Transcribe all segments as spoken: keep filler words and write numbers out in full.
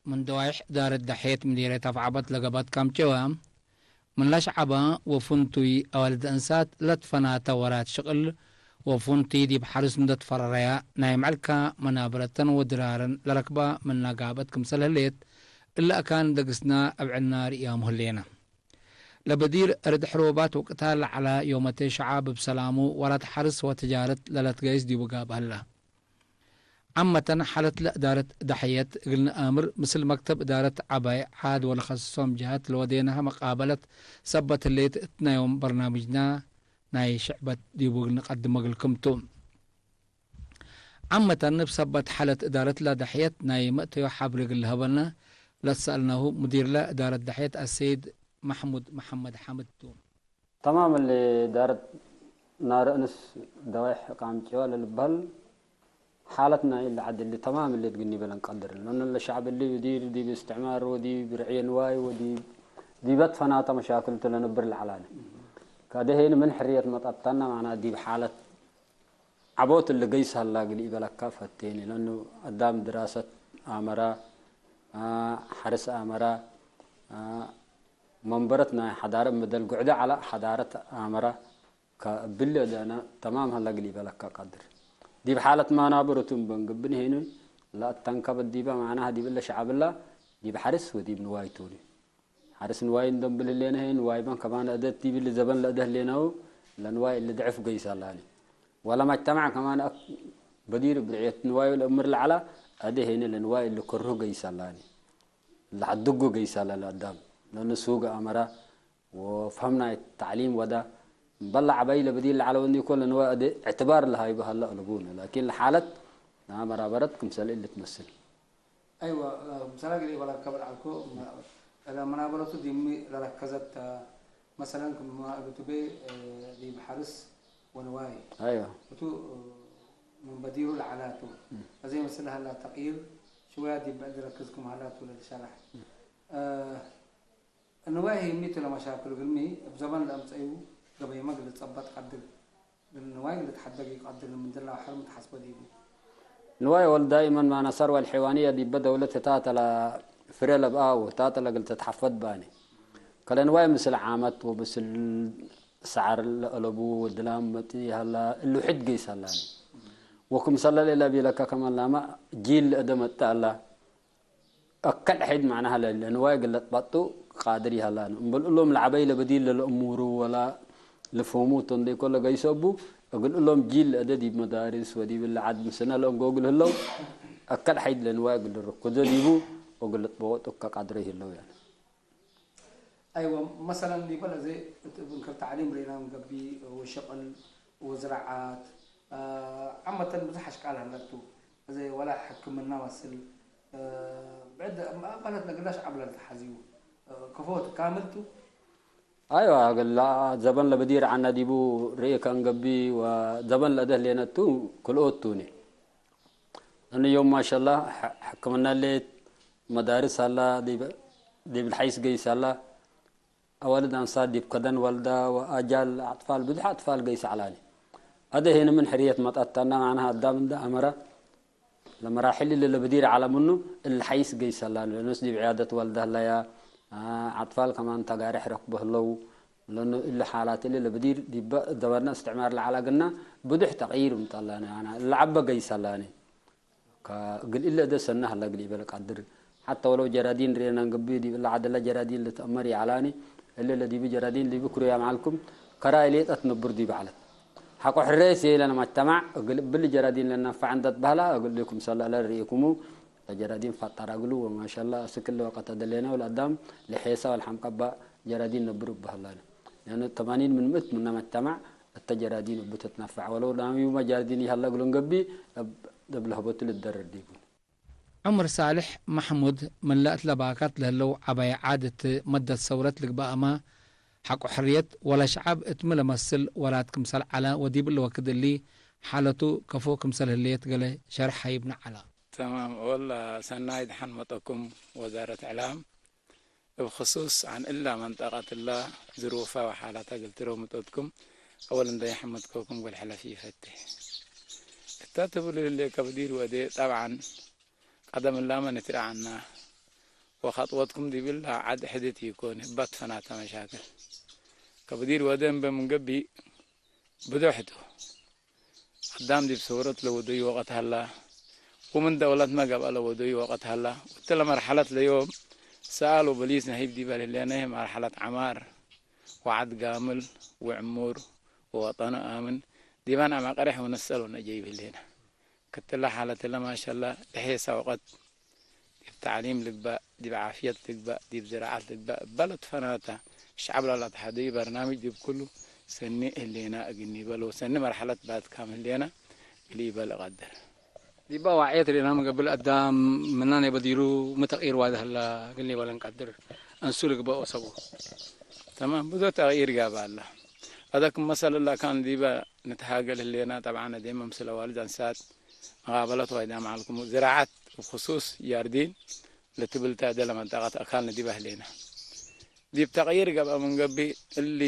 ምን ደዋይሕ እዳረት ደሕየት ምዲርየት አፍዐበት ለገበት ካምጨወ፣ ምን ለሸዐበ ወፍንቱይ አዋልድ እንሳት ለትፈናተ ወራት ሽቅል ወፍንቱይ ዲብ ሐርስ እንዴ ትፈረረያ፣ ናይ ምዕልካ መናብረተን ወድራረን ለረክባ ምነ ጋብአት ክምሰል ህሌት፣ እለ አካን ደግስና እብ ዕልና ርእያሙ ህሌነ። ለበዲር እርድ ሕሮባት ወቅታል ለዐለ ዮመቴ ሸዐብ እብ ሰላሙ ወራት ሐርስ ወትጃረት ለለትገይስ ዲቡ ጋብእ ህለ። ዓመተን፣ ሓለት ለእዳረት ደሕየት እግል ነአምር፣ ምስል መክተብ እዳረት ዐባይ ዓድ ወለከስሶም ጀሀት ለወዴናሀ መቃበለት ሰበት ህሌት እት ናይ ዮም በርናምጅና ናይ ሽዕበት ዲቡ እግል ንቀድሞ እግልክም ቱ። ዓመተን፣ እብ ሰበት ሓለት እዳረት ለደሕየት ናይ መእተዮ ሐብሪ እግል ለሀበነ ለትሰአልናሁ፣ ሙዲርለ እዳረት ደሕየት አሰይድ መሕሙድ መሐመድ ሓምድ ቱ። ተማም እሊ ዳር ናረ እንስ ደዋይሕ ቃምጨዋ ለልበህል ሓለት ናይ እሊ ዐድ እሊ ተማም እሊ እት ግኒ በለን ቀድር። ለአኑ ለሸዕብ እሊ ዲብ፣ ዲብ እስትዕማር ወዲብ ርዕየ ንዋይ ወዲብ፣ ዲበ ትፈናተ መሻክል ቱ ለነብር ለዐላነ። ከደሄን ምን ሕርየት መጠተና ማዕና ዲብ ሓለት ዐቦት እሊ ገይስ ሀላ እግል ኢበለካ ፈቴኒ። ለአኑ አዳም ድራሰት አመራ፣ አ፣ ሐርስ አመራ፣ አ፣ መንበረት ናይ ሐዳረት ምደል ጉዕደ ዐለ ሐዳረት አመረ ከእብሊ እደነ ተማም ሀለ እግል ኢበለከ ቀድር። ዲብ ሓለት መናብረቱ እምበ እንግብን ሄኑ ለአተንከበ ዲበ ማዕናህ ዲብ እለ ሸዐብላ ዲብ ሐርስ ወዲብ ንዋይ ቱኒ። ሐርስ ንዋይ እንዶ እምብል ህሌነ ህይ ንዋይመ ከማን እደት ዲብ እሊ ዘበን ለእደ ህሌነው ለንዋይ እሊ ድዕፍ ገይሰ ላኒ። ወለ መጅተማዕ ከማን አክ-፣ በዲር እብ ርዕየት ንዋዩ ለእምር ለዐላ እደ ሄነ ለንዋይ እሊ ከርሁ ገይሰ ላኒ። ለሐድጉ ገይሰ ለለአዳም ለንሱግ አመረ ወፈህም ናይ ተዕሊም ወደ እምበል ለዐባይ ለበዲር ለዐለ ወንዲ እኮ ለንወ እዴ እዕትባር ለሃይቡ ሀለ አለቡነ። ላኪን ለሓለት ለአመራበረት ክምሰል እሊ ትመስል። አይወ፣ ምሰለ እግል ኢበለከ በል ዐልኮ፣ መ-፣ ለመናበረቱ ዲብ ሚ ለረከዘት ተ፣ መሰለን ክም እቱ ቤ፣ ዲብ ሐርስ ወንዋይ አይወ። እቱ ምን በዲሩ ለዐላቱ። እም። አዜ ምስል ሀላ ተቅይር ሽወያ ዲብ ብዕድ ረክዝ ክም ሀላቱ ለልሸረሕ። እም። እ፣ እንዋይ ህይ ሚ ቱ ለመሻክል እግልሚ እብ ዘበን ለአምጸዩ ገበይመ እግል ልትጸበጥ ቀድር፣ እግል ንዋይ እግል ልትሐደግ ኢቀድር፣ ምን ድላው ሐር ምትሐስበ ዲቡ። ንዋይ ወል ዳይመን ማነ ሰርወ አልሐይዋንየ ዲበ ደውለት ህታተ ለፍሬ ለብአው ህታተ ለእግል ትትሐፈድ ባኒ። ከለ ንዋይ ምስል ዓመት ወምስል ሰዐር ለአለቡ ወድላም መጽኢ ሀላ እሉ ሕድ ገይስ ሀላኒ። ወክምሰለ ለእለ ቢለከ ከመን ላመ ጂል ለእደ መጽእ ሀላ። አከል ሐይድ መዕናሀ ለእለ ንዋይ እግል ለትባጡ ቃድር ይሀላኑ። እምበል እሎም ለዐበይ ለበዲር ለለእሙሩ ወላ ልፍሁሙ እቶ እንዴ ኮለ ገይሶ እቡ፣ እግል እሎም ጂል ለእደ ዲብ መዳርስ ወዲብ እለ ዐድ ምስነ ለእንጎ እግል ህለው፣ አከል ሐይድ ለንዋይ እግል ልርኩዞ ዲቡ ወእግል ልትበወጡ ከቃድረ ይህለው ያለ። አይወ፣ መሰለን ዲበ ለዜ እት እብ እንክር ተዕሊም ርኤና እንገብእ ወሸቅል ወዝራዓት፣ አ፣ ዓመተን ብዙሕ አሽቃል ሀለቱ። እዜ ወላ ሕክምና መስል፣ አ፣ ብዕድ አቀለት ለግላሽ ዐብ ለልትሐዝዩ፣ አ፣ ከፎት ካምል ቱ። አይወ፣ እግል ዘበን ለበዲር ዐና ዲቡ ርኤ ከእንገብእ ወዘበን ለእደ ህሌነቱ ክልኦት ቱኒ። እኒ ዮም ማሻአላህ ሐ-፣ ሕክምና ሌት፣ መዳርስ ሀላ፣ ዲብ፣ ዲብ ልሐይስ ገይስ ሀላ፣ አዋልድ አንሳት ዲብ ከደን ወልዳ ወአጃል አጥፋል፣ ብዙሕ አጥፋል ገይስ ዐላኒ። አደ ሄነ ምን ሕርየት መጠተና፣ ማዕናህ አዳም እንደ አመረ፣ ለመራሕል እለ ለበዲር ዐለ ምኑ፣ እለ ሐይስ ገይስ ሀላኒ። ለኖስ ዲብ ዕያደት ወልዳ ህለያ፣ አ፣ አጥፋል ከማን ተጋርሕ ረክቦ ህለው፣ ለኑ እለ ሓላት እለ ለበዲር ዲበ ዘበነ እስትዕማር ለዐለ ግና፣ ብዙሕ ተቅይር እምጠላኒ፣ አና እለ ዐበ ገይስ ሀላኒ። ከእግል እለ እደ ሰነ ሀለ እግል ኢበለ ቀድር። ሐተ ወለው ጀራዲን ርኤና እንገብእ፣ ዲብ እለ ዐደለ ጀራዲን ልትአመር ይዐላኒ። እለ ለዲብ ጀራዲን ዲብ ክሩያም ዐልኩም፣ ከራይ ሌጠት ነብር ዲብ ዐለት። ሐቆ ሕሬስ የኢለነ መጅተማዕ፣ እግል እብሊ ጀራዲን ለነፈዐ እንደ ትበህላ፣ እግል ክምሰለ እለ ርኤኩሙ፣ ለጀራዲን ፈጠረ እግሉ፣ ወማሻአላህ፣ እስክ እለ ወቀት አደሌነ ወለአዳም ለሔሰ ወለሐምቀ እበ ጀራዲን ነብር እበ ሀላኒ። ለአኑ ተማኒን ምን ምእት ምነ መጅተማዕ እተ ጀራዲን እቡ ትትነፈዕ፣ ወለው ዳም ዩመ ጀራዲን ይሀለ እግሉ እንገብእ፣ እብ፣ እብ ለህበቱ ልትደረር ዲቡ። ዑምር ሳልሕ መሕሙድ፣ ምን ለእት ለባካት ለህለው ዐባይ ዓድ እት መደት ሰውረት ልግበአመ፣ ሐቆ ሕርየት ወለሸዐብ እት ሚ ለመስል ወራት ክምሰል ዐለ ወዲብ እሊ ወክድ እሊ ሓለቱ ከፎ ክምሰል ህሌት ገሌ ሸርሕ ሀይብነ ዐለ። ተማም። ወላ ሰናይ ደሐን መጠኩም ወዛረት ዕላም። እብ ክሱስ ዐን እላ መንጠቀት እላ ዝሩፈ ወሓላተ እግል ትረው ምጠትኩም፣ አወል እንዴ የሐመድኮኩም እግል ሕለፍ ኢፈቴ። እተ ትብሉ ህሌከ ብዲር ወዴ፣ ጠብዐን ቀደም እላመ ንትረአና፣ ወኸጥወትኩም ዲብላ ዐድ ሕድት ኢኮን፣ እባ ትፈናተ መሻክል። ከብዲር ወደ እምበ ምን ገብእ ብዶሕ ቱ። አዳም ዲብ ሰውረት ለወደዩ ወቀት ሀላ፣ ወምን ደውለትመ ገብአ ለወደዩ ወቀት ሀላ፣ ወእትለ መርሐለት ለዮም ሰኣል ወበሊስ ነህይብ ዲበ ለህሌነ መርሐለት ዐማር ወዐድ ጋምል ወዕሙር ወወጠኑ አምን ዲባን አማቀሬሕ ወነሰአል ወነአጀይብ ህሌነ። ክትለ ሓለትለ ማሻላ ለሔሳ ወቀት ዲብ ተዕሊም ልግበእ፣ ዲብ ዓፍየት ልግበእ፣ ዲብ ዝራዐት ልግበእ፣ እበ ለትፈናተ ሸዐብ ለለአትሐደዩ በርናምጅ ዲብ ኩሉ ሰኒ ህሌና እግል ኒበል ወሰኒ መርሐለት ባትካም ህሌና እግል ኢበል እቀድር። ዲበ ዋዕየት ሌና መገብእ አዳም ምናን የበዲሩ ሚ ተቅይር ዋዲ ሀላ እግል ኒበል እንቀድር። እንሱ ልግበእ ወሰቡ። ተማም፣ ብዞ ተቅይር ጋብእ ሀላ። አዳ ክም መሰል እለ አካን ዲበ ንትሃገል ህሌና። ጠብዓን አዴመ ምስለ ዋልድ አንሳት መቃበለት ዋይዳም ዐልክሙ። ዝራዐት እብ ክሱስ ጃርዲን ለትብል ተ፣ እደ ለመንጠቀት አካን ዲበ ህሌነ። ዲብ ተቅይር ገብአ ምን ገብእ፣ እሊ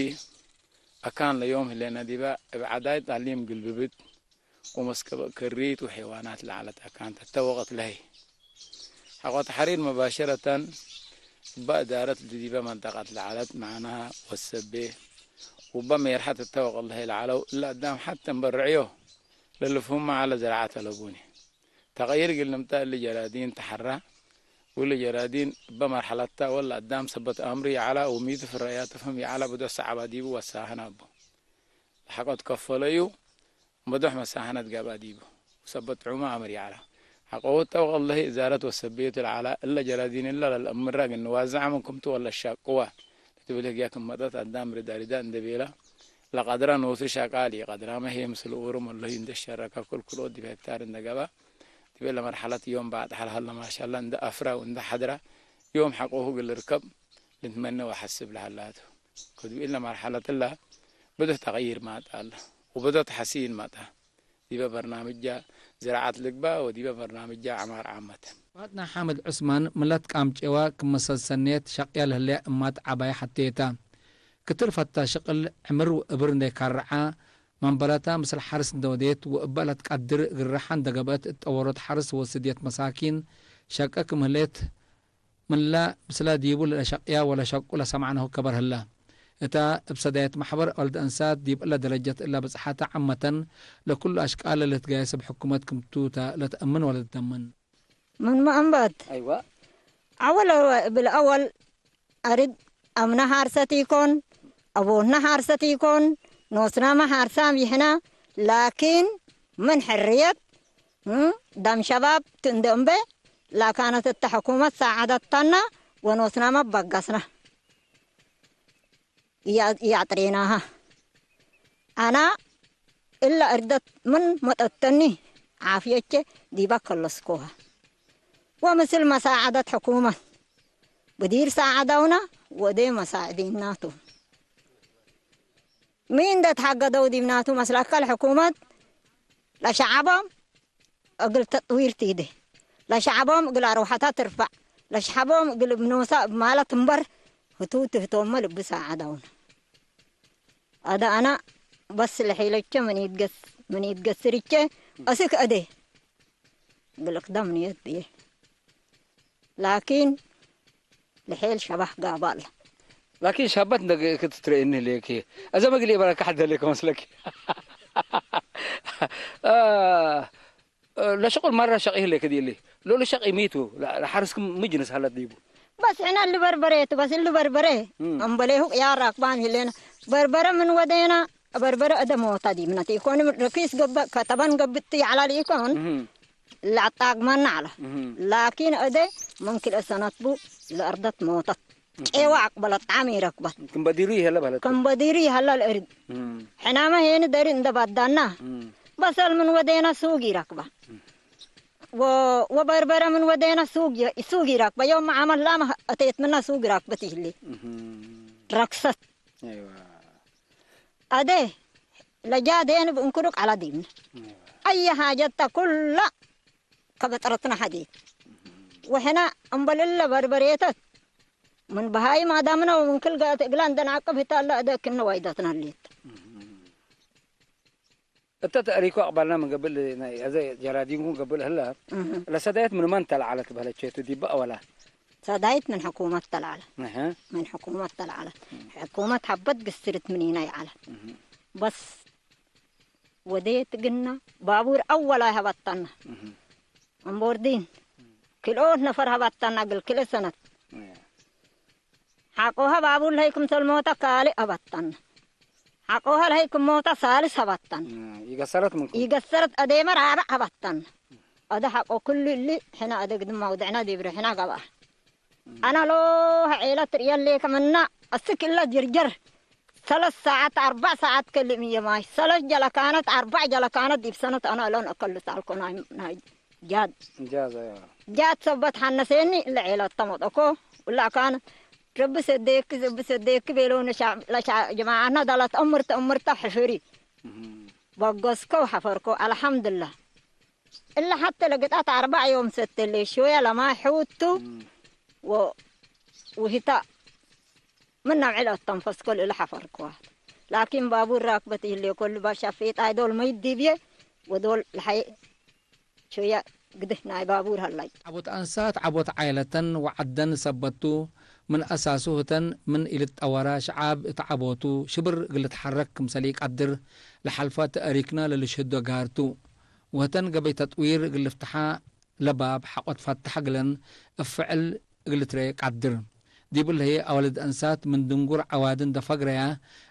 አካን ለዮም ህሌነ ዲበ እብ ዐዳይት ጣሊም ግልብብት ወመስከበእ ክሪት ወሐይዋናት ለዐለት አካን ተ፣ እተ ወቅት ለህይ። ሐቆ ተሕሪር መባሸረተን እበ እዳረት ዲበ መንጠቀት ለዐለት መዕናሃ ወሰቤ፣ ወእበ ሜርሐት እተ ወቅት ለህይ ለዐለው እለ አዳም ሐተ እምበል ርዕዮ ለልፍሁመ ዐለ ዝራዐት አለቡኒ። ተቅይር እግል ንምጣ እሊ ጀራዲን ተሐራ፣ ወእሊ ጀራዲን እበ መርሐለትታ ወለ አዳም ሰበት አምሩ ይዐላ ወሚቱ ፍረያቱ ፍህም ይዐላ ብዶሕ ሰዐባ ዲቡ ወሳህን አቡ። ለሐቆ ትከፈለዩ፣ ብዶሕ መሳህነት ገብአ ዲቡ፣ ወሰበት ዑመ አምር ይዐላ። ሐቆሁ እተ ወቅት ለህይ እዛረት ወሰብየቱ ለዐላ እለ ጀራዲን እለ ለልአምራ እግል ንዋዘዐ ምን ክምቱ ወለሻቅዋ ለትብል ህግያ ክም መጠት አዳም ርዳ ርዳ እንዴ ቤላ፣ ለቀድራ ኖሱ ሻቃል ኢቀድራመ ህዬ ምስል ኡሩም እለህዩ እንዴ ሸረከ፣ ክል ክልኦት ዲብ ሄክታር እንዴ ገብአ፣ ዲብ እለ መርሐለት ዮም ባዕድ ሐልሀለ ማሻላ እንዴ አፍራ ወእንዴ ሐድራ፣ ዮም ሐቆሁ እግል ልርከብ ልትመነ ወሐስብ ለሀላ ቱ። ከዲብ እለ መርሐለት እለ ብዶሕ ተቅይር ማጣ አለ፣ ወብዶሕ ተሐሲን ማጣ። ዲበ በርናምጃ ዝራዐት ልግበእ ወዲበ በርናምጃ ዐማር ዓመት። ፋጥና ሓምድ ዑስማን ምለት ቃምጨዋ ክምሰል ሰኔት ሸቅየ ለህሌ እማት ዐባይ ሐቴ ተ። ክትርፈታ ሽቅል ዕምር ወእብር እንዴ ካርዐ፣ መንበረታ ምስል ሐርስ እንዴ ወዴት ወእበ ለትቀድር እግል ርሐ እንዴ ገብአት እት ጠወሮት ሐርስ ወስድየት መሳኪን ሸቀ ክም ህሌት፣ ምንለ ምስለ ዲቡ ለሸቅያ ወለሸቁ ለሰምዐነሁ ከበር ህለ። እታ እብ ሰዳየት መሕበር ወልድ አንሳት ዲብ እለ ደረጀት እለ ብጽሐተ፣ ዓመተን ለኩሉ አሽቃል ለልትገየስ እብ ሕኩመት ክምቱ ተ ለተአምን ወለትደምን። ምን መአንበት አይዋ። አወል እብል አወል አርድ አምነ ሐርሰት ኢኮን፣ አቦትነ ሐርሰት ኢኮን፣ ኖስናመ ሐርሳም ይሕነ፣ ላኪን ምን ሕርየት፣ እ፣ ደም ሸባብ ቱ እንደ እምበ ላካነት እተ ሕኩመት ሳዐደተነ ወኖስናመ በገስነ። ኢያ-፣ ኢያጥሬናሃ። አና እለ እርደት ምን መጠተኒ ዓፍየቼ ዲበ ከለስኮሃ። ወምስል መሳዐደት ሕኩመት ብዲር ሳዐደውነ ወእዴ መሳዕዲናቱ። ሚ እንዴ ተሐገደው ዲብናቱ መስለከ ለሕኩመት ለሸዐቦም እግል ተጥዊር ቲዴ፣ ለሸዐቦም እግል አርወሐተ ትርፈዕ፣ ለሸዐቦም እግል እብ ኖሳ እብ ማለ ትንበር ህቱ ትህቶመ ልብ ሳዐደውነ። አደ አነ በስ ለሒለቼ ምን ኢትገስ-፣ ምን ኢትገስርቼ አስክ አዴ እግል እክደም ንየት ብዬ። ላኪን፣ ለሔል ሸባህ ጋባል። ላኪን ሻበት እንደ ክትትረኤኒ ህሌክ፣ አዘ መግል ኢበረካ ሐደ ህሌክ መስለክ። አ፣ ለሸቁል መረ ሸቂ ህሌክ ዲሊ። ሎሊ ሸቂ ሚቱ፣ ለሐርስክም ሚ ጅንስ ሀለት ዲቡ? በስ ሕነ እሊ በርበሬ ቱ፣ በስ እሊ በርበሬ። እም። አምበሌሁ ቅያር አክባን ህሌነ። በርበረ ምን ወዴነ፣ በርበረ እደ ሞታ ዲብነት ኢኮን፣ ርኪስ ገብእ፣ ከተበን ገብት ይዐላል ኢኮን። እም። ለአጣግመና ዐለ። እህ። ላኪን እዴ ምን ክልኤ ሰነት ቡ ለአርደት ሞተት። እህ። ቄዋ አቅበለት፣ ጣዕም ኢረክበት። ክም በዲሩ ይሀለ በህለት። ክም በዲሩ ይሀለ ለእርድ። እህ። ሕናመ ሄኒ ደሪ እንደ ባዳና። እህ። በሰል ምን ወዴነ ሱግ ኢረክበ። እህ። ወ-፣ ወበርበረ ምን ወዴነ ሱግ የ-፣ ሱግ ኢረክበ። ዮም ዓመት ላመ አቴት ምነ ሱግ ኢረክበት ይህሌ። እህ። ረክሰት። አይዋ። አዴ ለጃዴን ብእንክሩ ቃላ ዲብነ። አይዋ። አየ ሓጀት ተ ኩላ ከበጥረትነ ሐዲት። ወሕነ እምበል እለ በርበሬተት ምን በሃይም አዳምነ ወምን ክል ገአት እግላ እንደ ነዐቅብ ህተ እለ እደ ክነ ዋይዳትነ ህሌት። እተ ተእሪኩ አቅባልና ምን ገብእ ናይ አዜ ጀራዲንኩ ገብእ ለህለ እህ። ለሰዳየት ምን መን ተለዓለት በህለቼቱ ዲበ አወላ። ሰዳይት ምን ሕኩመት ተልዓለ። እህ። ምን ሕኩመት ተልዓለ። እህ። ሕኩመት ሐበት ግስርት ምኒና ይዓለ። እህ። በስ ወዴት ግና ባቡር አወላይ ሀበተና። እህ። አምቦርዲን ክልኦት ነፈር ሀበተና እግል ክልኤ ሰነት። እህ። ሐቆሀ ባቡር ለሀይ ክምሰል ሞተ ካልእ ሀበተና። ሐቆሀ ለሀይ ክም ሞተ ሳልስ ሀበተና። እህ። ኢገሰረት ምንኩም? ኢገሰረት አዴመ ራብዕ ሀበተና። አደ ሐቆ ክሉ እሊ ሕነ አደ ግድም አውደዕነ ዲብ ርሕነ ገብአ። አነ ሎሀ ዔለት ርእየ ሌከ ምነ አስክ እለ ጅርጀር ሰለስ ሰዓት አርበዕ ሰዓት ከልም እየ ማይ ሰለስ ጀለካነት አርበዕ ጀለካነት ዲብ ሰነት አነ እለን እከሉ ሳልኮ ናይ፣ ናይ ጃድ። ጃዝ፣ አያ። ጃድ ሰበት ሐነሴኒ እለ ዔለት ተመጠኮ። ወላ ካነ ረቢ ሰዴክ፣ ረቢ ሰዴክ ቤሎ ነሻ-፣ ለሻ-፣ ጀማዓና ዳላት አምርተ አምርተ ሕፍሪ። እህ። በገስኮ ወሐፈርኮ። አልሐምድላህ። እለ ሐቴ ለግጣት አርበዕ ዮም ሰተሌ ሾየ ለማይ ሑቱ እም። ወ-፣ ውህታ ምን ነብዕል አተንፈስኮ ለእለ ሐፈርክዋ። ላኪን ባቡር ራክበት ይህሌ ኮሉ ባሻ ፌጣይ ዶል መይት ዲብዬ ወዶል ለሐይ ሾየ ግድህ ናይ ባቡር ሀላይ። ዐቦት አንሳት ዐቦት ዓይለተን ወዐደን ሰበቱ፣ ምን አሳሱ ህተን ምን ኢልትጠወረ ሸዓብ እት ዐቦቱ ሽብር እግል ልትሐረክ ክምሰል ኢቀድር፣ ለሐልፈ ተእሪክነ ለልሽህዶ ጋር ቱ። ወህተን ገበይ ተጥዊር እግል ልፍትሐ ለባብ ሐቆ ትፈትሐ እግለን እብ ፍዕል እግል ልትረኤ ቀድር። ዲብ እለ ህዬ አወልድ አንሳት ምን ድንጉር ዐዋዲ እንዴ ፈግረያ፣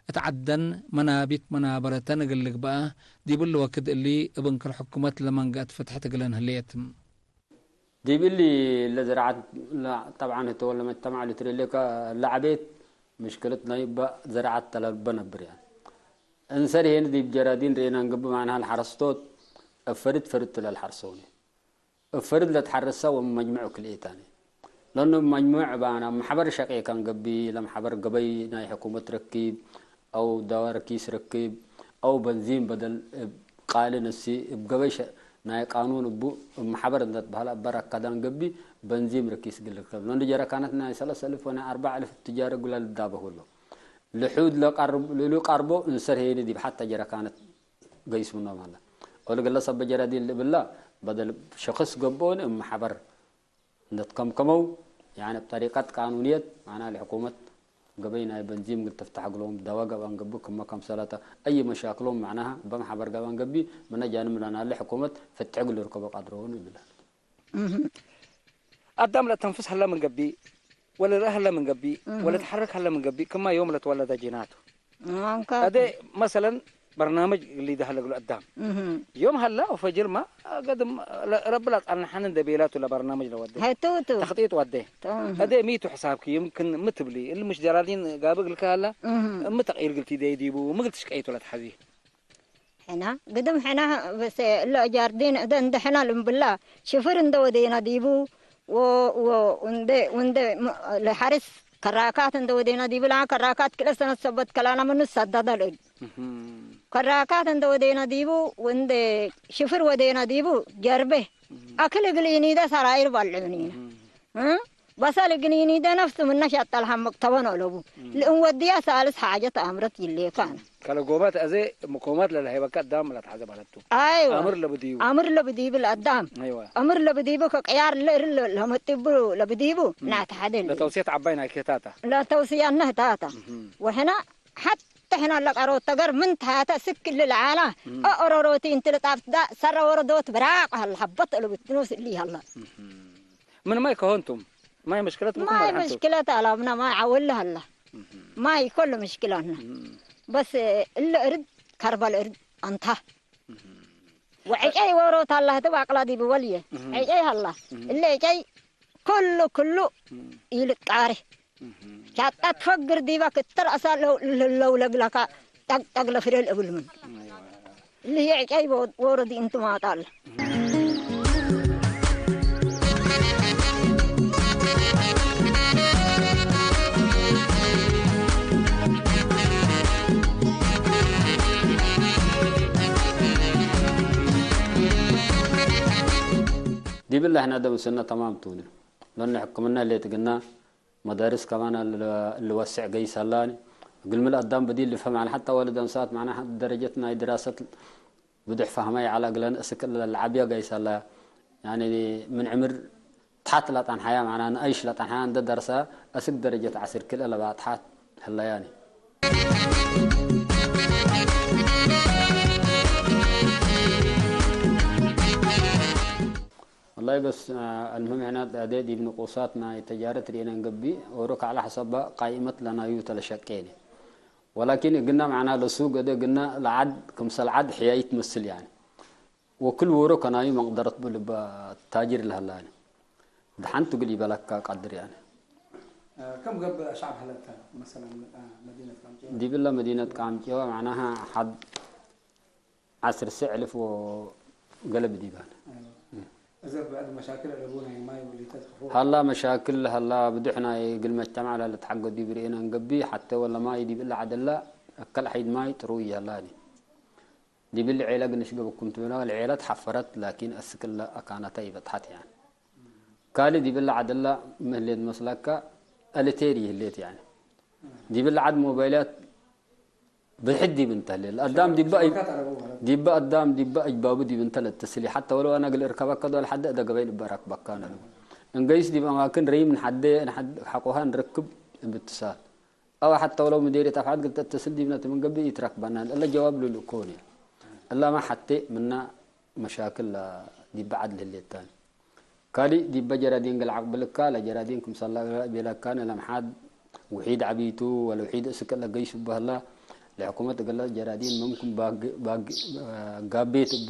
እት ዐደን መናቢት መናበረተን እግል ልግበአ፣ ዲብ እሊ ወክድ እሊ እብ እንክር ሕኩመት ለመንገአት ፍትሕት እግለን ህሌት። ዲብ እሊ ለዘርዓት ለ-፣ ጠብዓን ህተ ወለ መጅተማዕ ልትረኤ ለከ ለዐቤት ምሽክለት ናይ በ-፣ ዘርዓት ተለበ ነብር ያን። እንሰር ሄን ዲብ ጀራዲን ርኤና እንገብእ፣ ማዕናሃ ለሐረስቶት እብ ፈርድ ፈርድ ቱ ለልሐርሰውኒ። እብ ፈርድ ለትሐረሰ ወመጅመዑ ክልኤታኒ። ለእኑ እብ መጅሙዕ እባና እብ መሕበር ሸቄ ከንገብእ፣ ለመሕበር ገበይ ናይ ሕኩመት ረኪብ፣ አው ደዋ ረኪስ ረኪብ፣ አው በንዚን በደል እብ ቃሊ ነሲ፣ እብ ገበይ ሸ-፣ ናይ ቃኑን እቡ እብ መሕበር እንደ ትበህለ እበ ረከዳን ገብእ፣ በንዚን ረኪስ እግል ልርከብ። ለእንዱ ጀረካነት ናይ ሰለስ አልፍ ወናይ አርበዕ አልፍ ትጃር እግለ ልዳበሁ እሉ። ልሑድ ለቀርብ-፣ ለልቀርቦ እንሰር ሄኒ ዲብ ሐተ ጀረካነት ገይስ ምኖም ሀለ። ወለእግለ ሰበ ጀራዲን ልብላ በደል ሸክስ ገብኦን እብ መሕበር እንደ ትከምከመው፣ ያኒ እብ ጠሪቀት ቃኑንየት፣ ማዕናሃ ለሕኩመት ገበይ ናይ በንዚም እግል ትፍተሕ እግሎም፣ ደዋ ገብአን ገብእ ክመ ከምሰለተ፣ አይ መሻክሎም ማዕናሃ በመሕበር ገብአን ገብእ፣ ምነ ጃንብ ለናለ ሕኩመት ፍትሕ እግል ልርከቦ ቀድሮን እብላ። እህ። አዳም ለአተንፍስ ሀለ ምን ገብእ፣ ወለልርአ ሀለ ምን ገብእ፣ እህ። ወለትሐረክ ሀለ ምን ገብእ፣ ክመ ዮም ለትወለደ ጂናቱ። አንካ። አዜ መሰለን በርናምጅ ሊደ ሀለ እግሉ አዳም። እህ። ዮም ሀላ ወፈጅርማ ገድም ለ-፣ ረቢ ለአጽንሐኒ እንዴ ቤላቱ ለበርናምጅ ለወዴ። ሀይቱ ቱ። ተክጢጥ ወዴ። ቱ፣ እህ። አዜ ሚቱ ሕሳብኪ ይምክን ሚ ትብሊ? እሊ ምሽ ጀራዲን ጋብእ እግልከ ሀላ? እህ። እሚ ተቅይር እግል ቲዴ ዲቡ፣ ሚ እግል ትሽቀይቱ ለትሐዚ? ሕና፣ ግድም ሕና፣ በስ እለ ጃርዲን እደ እንደ ሕና ልምብላ፣ ሽፍር እንደ ወዴና ዲቡ፣ ወ-፣ ወ-፣ እንደ፣ ወንደ ም-፣ ለሐርስ ከራካት እንደ ወዴና ዲቡ፣ ለአ ከራካት ክለ ሰነት ሰበት ከላና ምኑ ሰደደ ለእድ። እህ። ከራካት እንደ ወዴና ዲቡ፣ ወንደ ሽፍር ወዴና ዲቡ፣ ጀርቤ፣ እህ። አክል እግል ኢኒደ ሰራይር ባልዑኒና። እህ። እ? በሰል እግል ኢኒደ ነፍሱ ምነ ሸጠል ሐምቅ ተበኖ ለቡ። እም። ለእንወድያ ሳልስ ሓጀት አምረት ይሌካነ። ከለጎማት አዜ ምኮማት ለለሀይበከ አዳም ለትሐዘ በለቱ። አይወ። አምር ለብድዩ። አምር ለብድዩ ለአዳም። አይወ። አምር ለብድዩ ከቅያር ለእር ለመጥቡ ለብድዩ እም። ናተሐደል። ለተውስየት ዐባይ ናይኬታታ። ለተውስያነ ህታታ። እም። ወሕና ሐተ ሕና ለቀሮት ተገር ምን ተሐተ ስክ እሊ ለዓላ እም። አኦሮሮቲ እንቲ ለጣፍትዳ ሰረ ወረዶት ብራቅ ሀለ ሐበት ለብትኖስ እሊ ሀላ። እም። ምን ማይ ከሆንቱም? ማይ ምሽክለት ምኩም ማይ ወድሐንቱ? ምሽክለት አላብና ማይ ዐወል ሀላ። እህ። ማይ ኮሎ ምሽክላና። እህ። በስ እለ እርድ ከርበል እርድ አንታ። እህ። ወዕጨይ ወሮት ሀላ ህትብ አቅላ ዲብ ወልየ። እህ። ዕጨይ ሀላ። እህ። እለ ዕጨይ ኩሉ ኩሉ እህ። ኢልቃሬ። እህ። ሻጣት ፈግር ዲበ ክትር አሳል ለው ለግለካ ጠቅጠቅ ለፍሬ ለእብል ምን። አይዋ። እሊ ህዬ ዕጨይ ወ-፣ ወረዲ እንቱ ማጣል። ዲብለ ሕነ ደምስነ ተማም ቱኒ። ለነ ሕክምና ሌት ግና መዳርስ ከማን ል-፣ ልወስዕ ገይስ ሀላኒ። እግልሚ ለአዳም በዲል ልፈ፣ መዕነ ሐታ ወልድ አንሳት መዕነ ሐ-፣ ደረጀት ናይ ድራሰት ብዱሕ ፈህመ ይዐለ እግለን እስክ ለልዓብያ ገይስ ሀላ። ያኒ ምን ዕምር ተሐት ለጠንሐያ፣ መዕናሃ ነአይሽ ለጠንሐያ እንደ ደርሰ፣ አስክ ደረጀት ዐስር ክልኤ ለባጽሐት ህለያኒ። ወላሂ በስ፣ አ፣ አልሙሂም ሕነ አዜ ዲብ ንቁሳት ናይ ተጃረት ርኤነ እንገብእ፣ ኦሮ ከዐለ ሐሰባ ቃይመት ለናዩ ተለሸቄነ። ወላኪን እግና መዕና ለሱግ እደ እግና ለዐድ ክምሰል ዐድ ሕያይት መስል ያኒ። ወክል ዎሮ ከናዩ መቅደረት ቡ ልባ ታጅር ለሀላኒ። ደሐንቱ እግል ኢበለካ ቀድር ያኒ። ከም ገብእ ሸዕብ ሀለተ መሰለን፣ መዲነት ቃምጨወ? ዲብለ መዲነት ቃምጨወ መዕናሃ ሐድ ዐስር ሺሕ እልፍ ወገለብ ዲባን። አይዋ። እዘ ብዕድ መሻክል አለቡ ናይ ማይ ወሊተት ክፎ? ሀላ መሻክል ሀላ ብዱሕ ናይ እግል መጅተማዕ ለልትሐገ ዲብ ርኤነ እንገብእ፣ ሐቴ ወለ ማይ ዲብ እለ ዐደላ አከል ሐይድ ማይ ጥሩይ ይሀላኒ። ዲብ እሊ ዔለ ግንሽ ገብኩም ትብላ፣ ለዔለ ተሐፈረት፣ ላኪን አስክ እለ አካነተ ኢበጽሐት፣ ያኒ። ካልእ ዲብ እለ ዐድ እለ ሚ ህሌት መስለከ፣ አልቴሪ ህሌት፣ ያኒ። ዲብ እለ ዐድ ሞባይላት ብዝሕት ዲብ እንተ ህሌት፣ አዳም ዲበ አይ-፣ ሸበካት አለቡ ማለት። ዲበ አዳም ዲበ አጅባቡ ዲብ እንተ ለትስሊ፣ ሐተ ወለው አነ እግል እርከበከ ዶል ሐደ እደ ገበይ ልበ ረክበካ ነሉ። እንገይስ ዲብ አማክን ረይ ምን ሐደ፣ ሐቆሃ እንርክብ እብ እትሳል። አው ሐተ ወለው ምዴርየት አፍዓል እግል ተእተስል ዲብነ ቲ ምን ገብእ ኢትረክበና። እለ ጀዋብ ሉል እኮን። እላመ ሐቴ ምና መሻክል ዲበ ዐድ ለህሌት ታኒ። ካልእ ዲበ ጀራዲን እግል ዐቅብልካ፣ ለጀራዲን ክምሰል ቤለካን ለምሓድ ውሒድ ዐቢቱ ወለውሒድ እስክ እለ ገይስ እቡ ሀላ፣ ለሕኩመት እግለ ጀራዲን ምምክን ባግ-፣ ባግ-፣ ጋቤት እቡ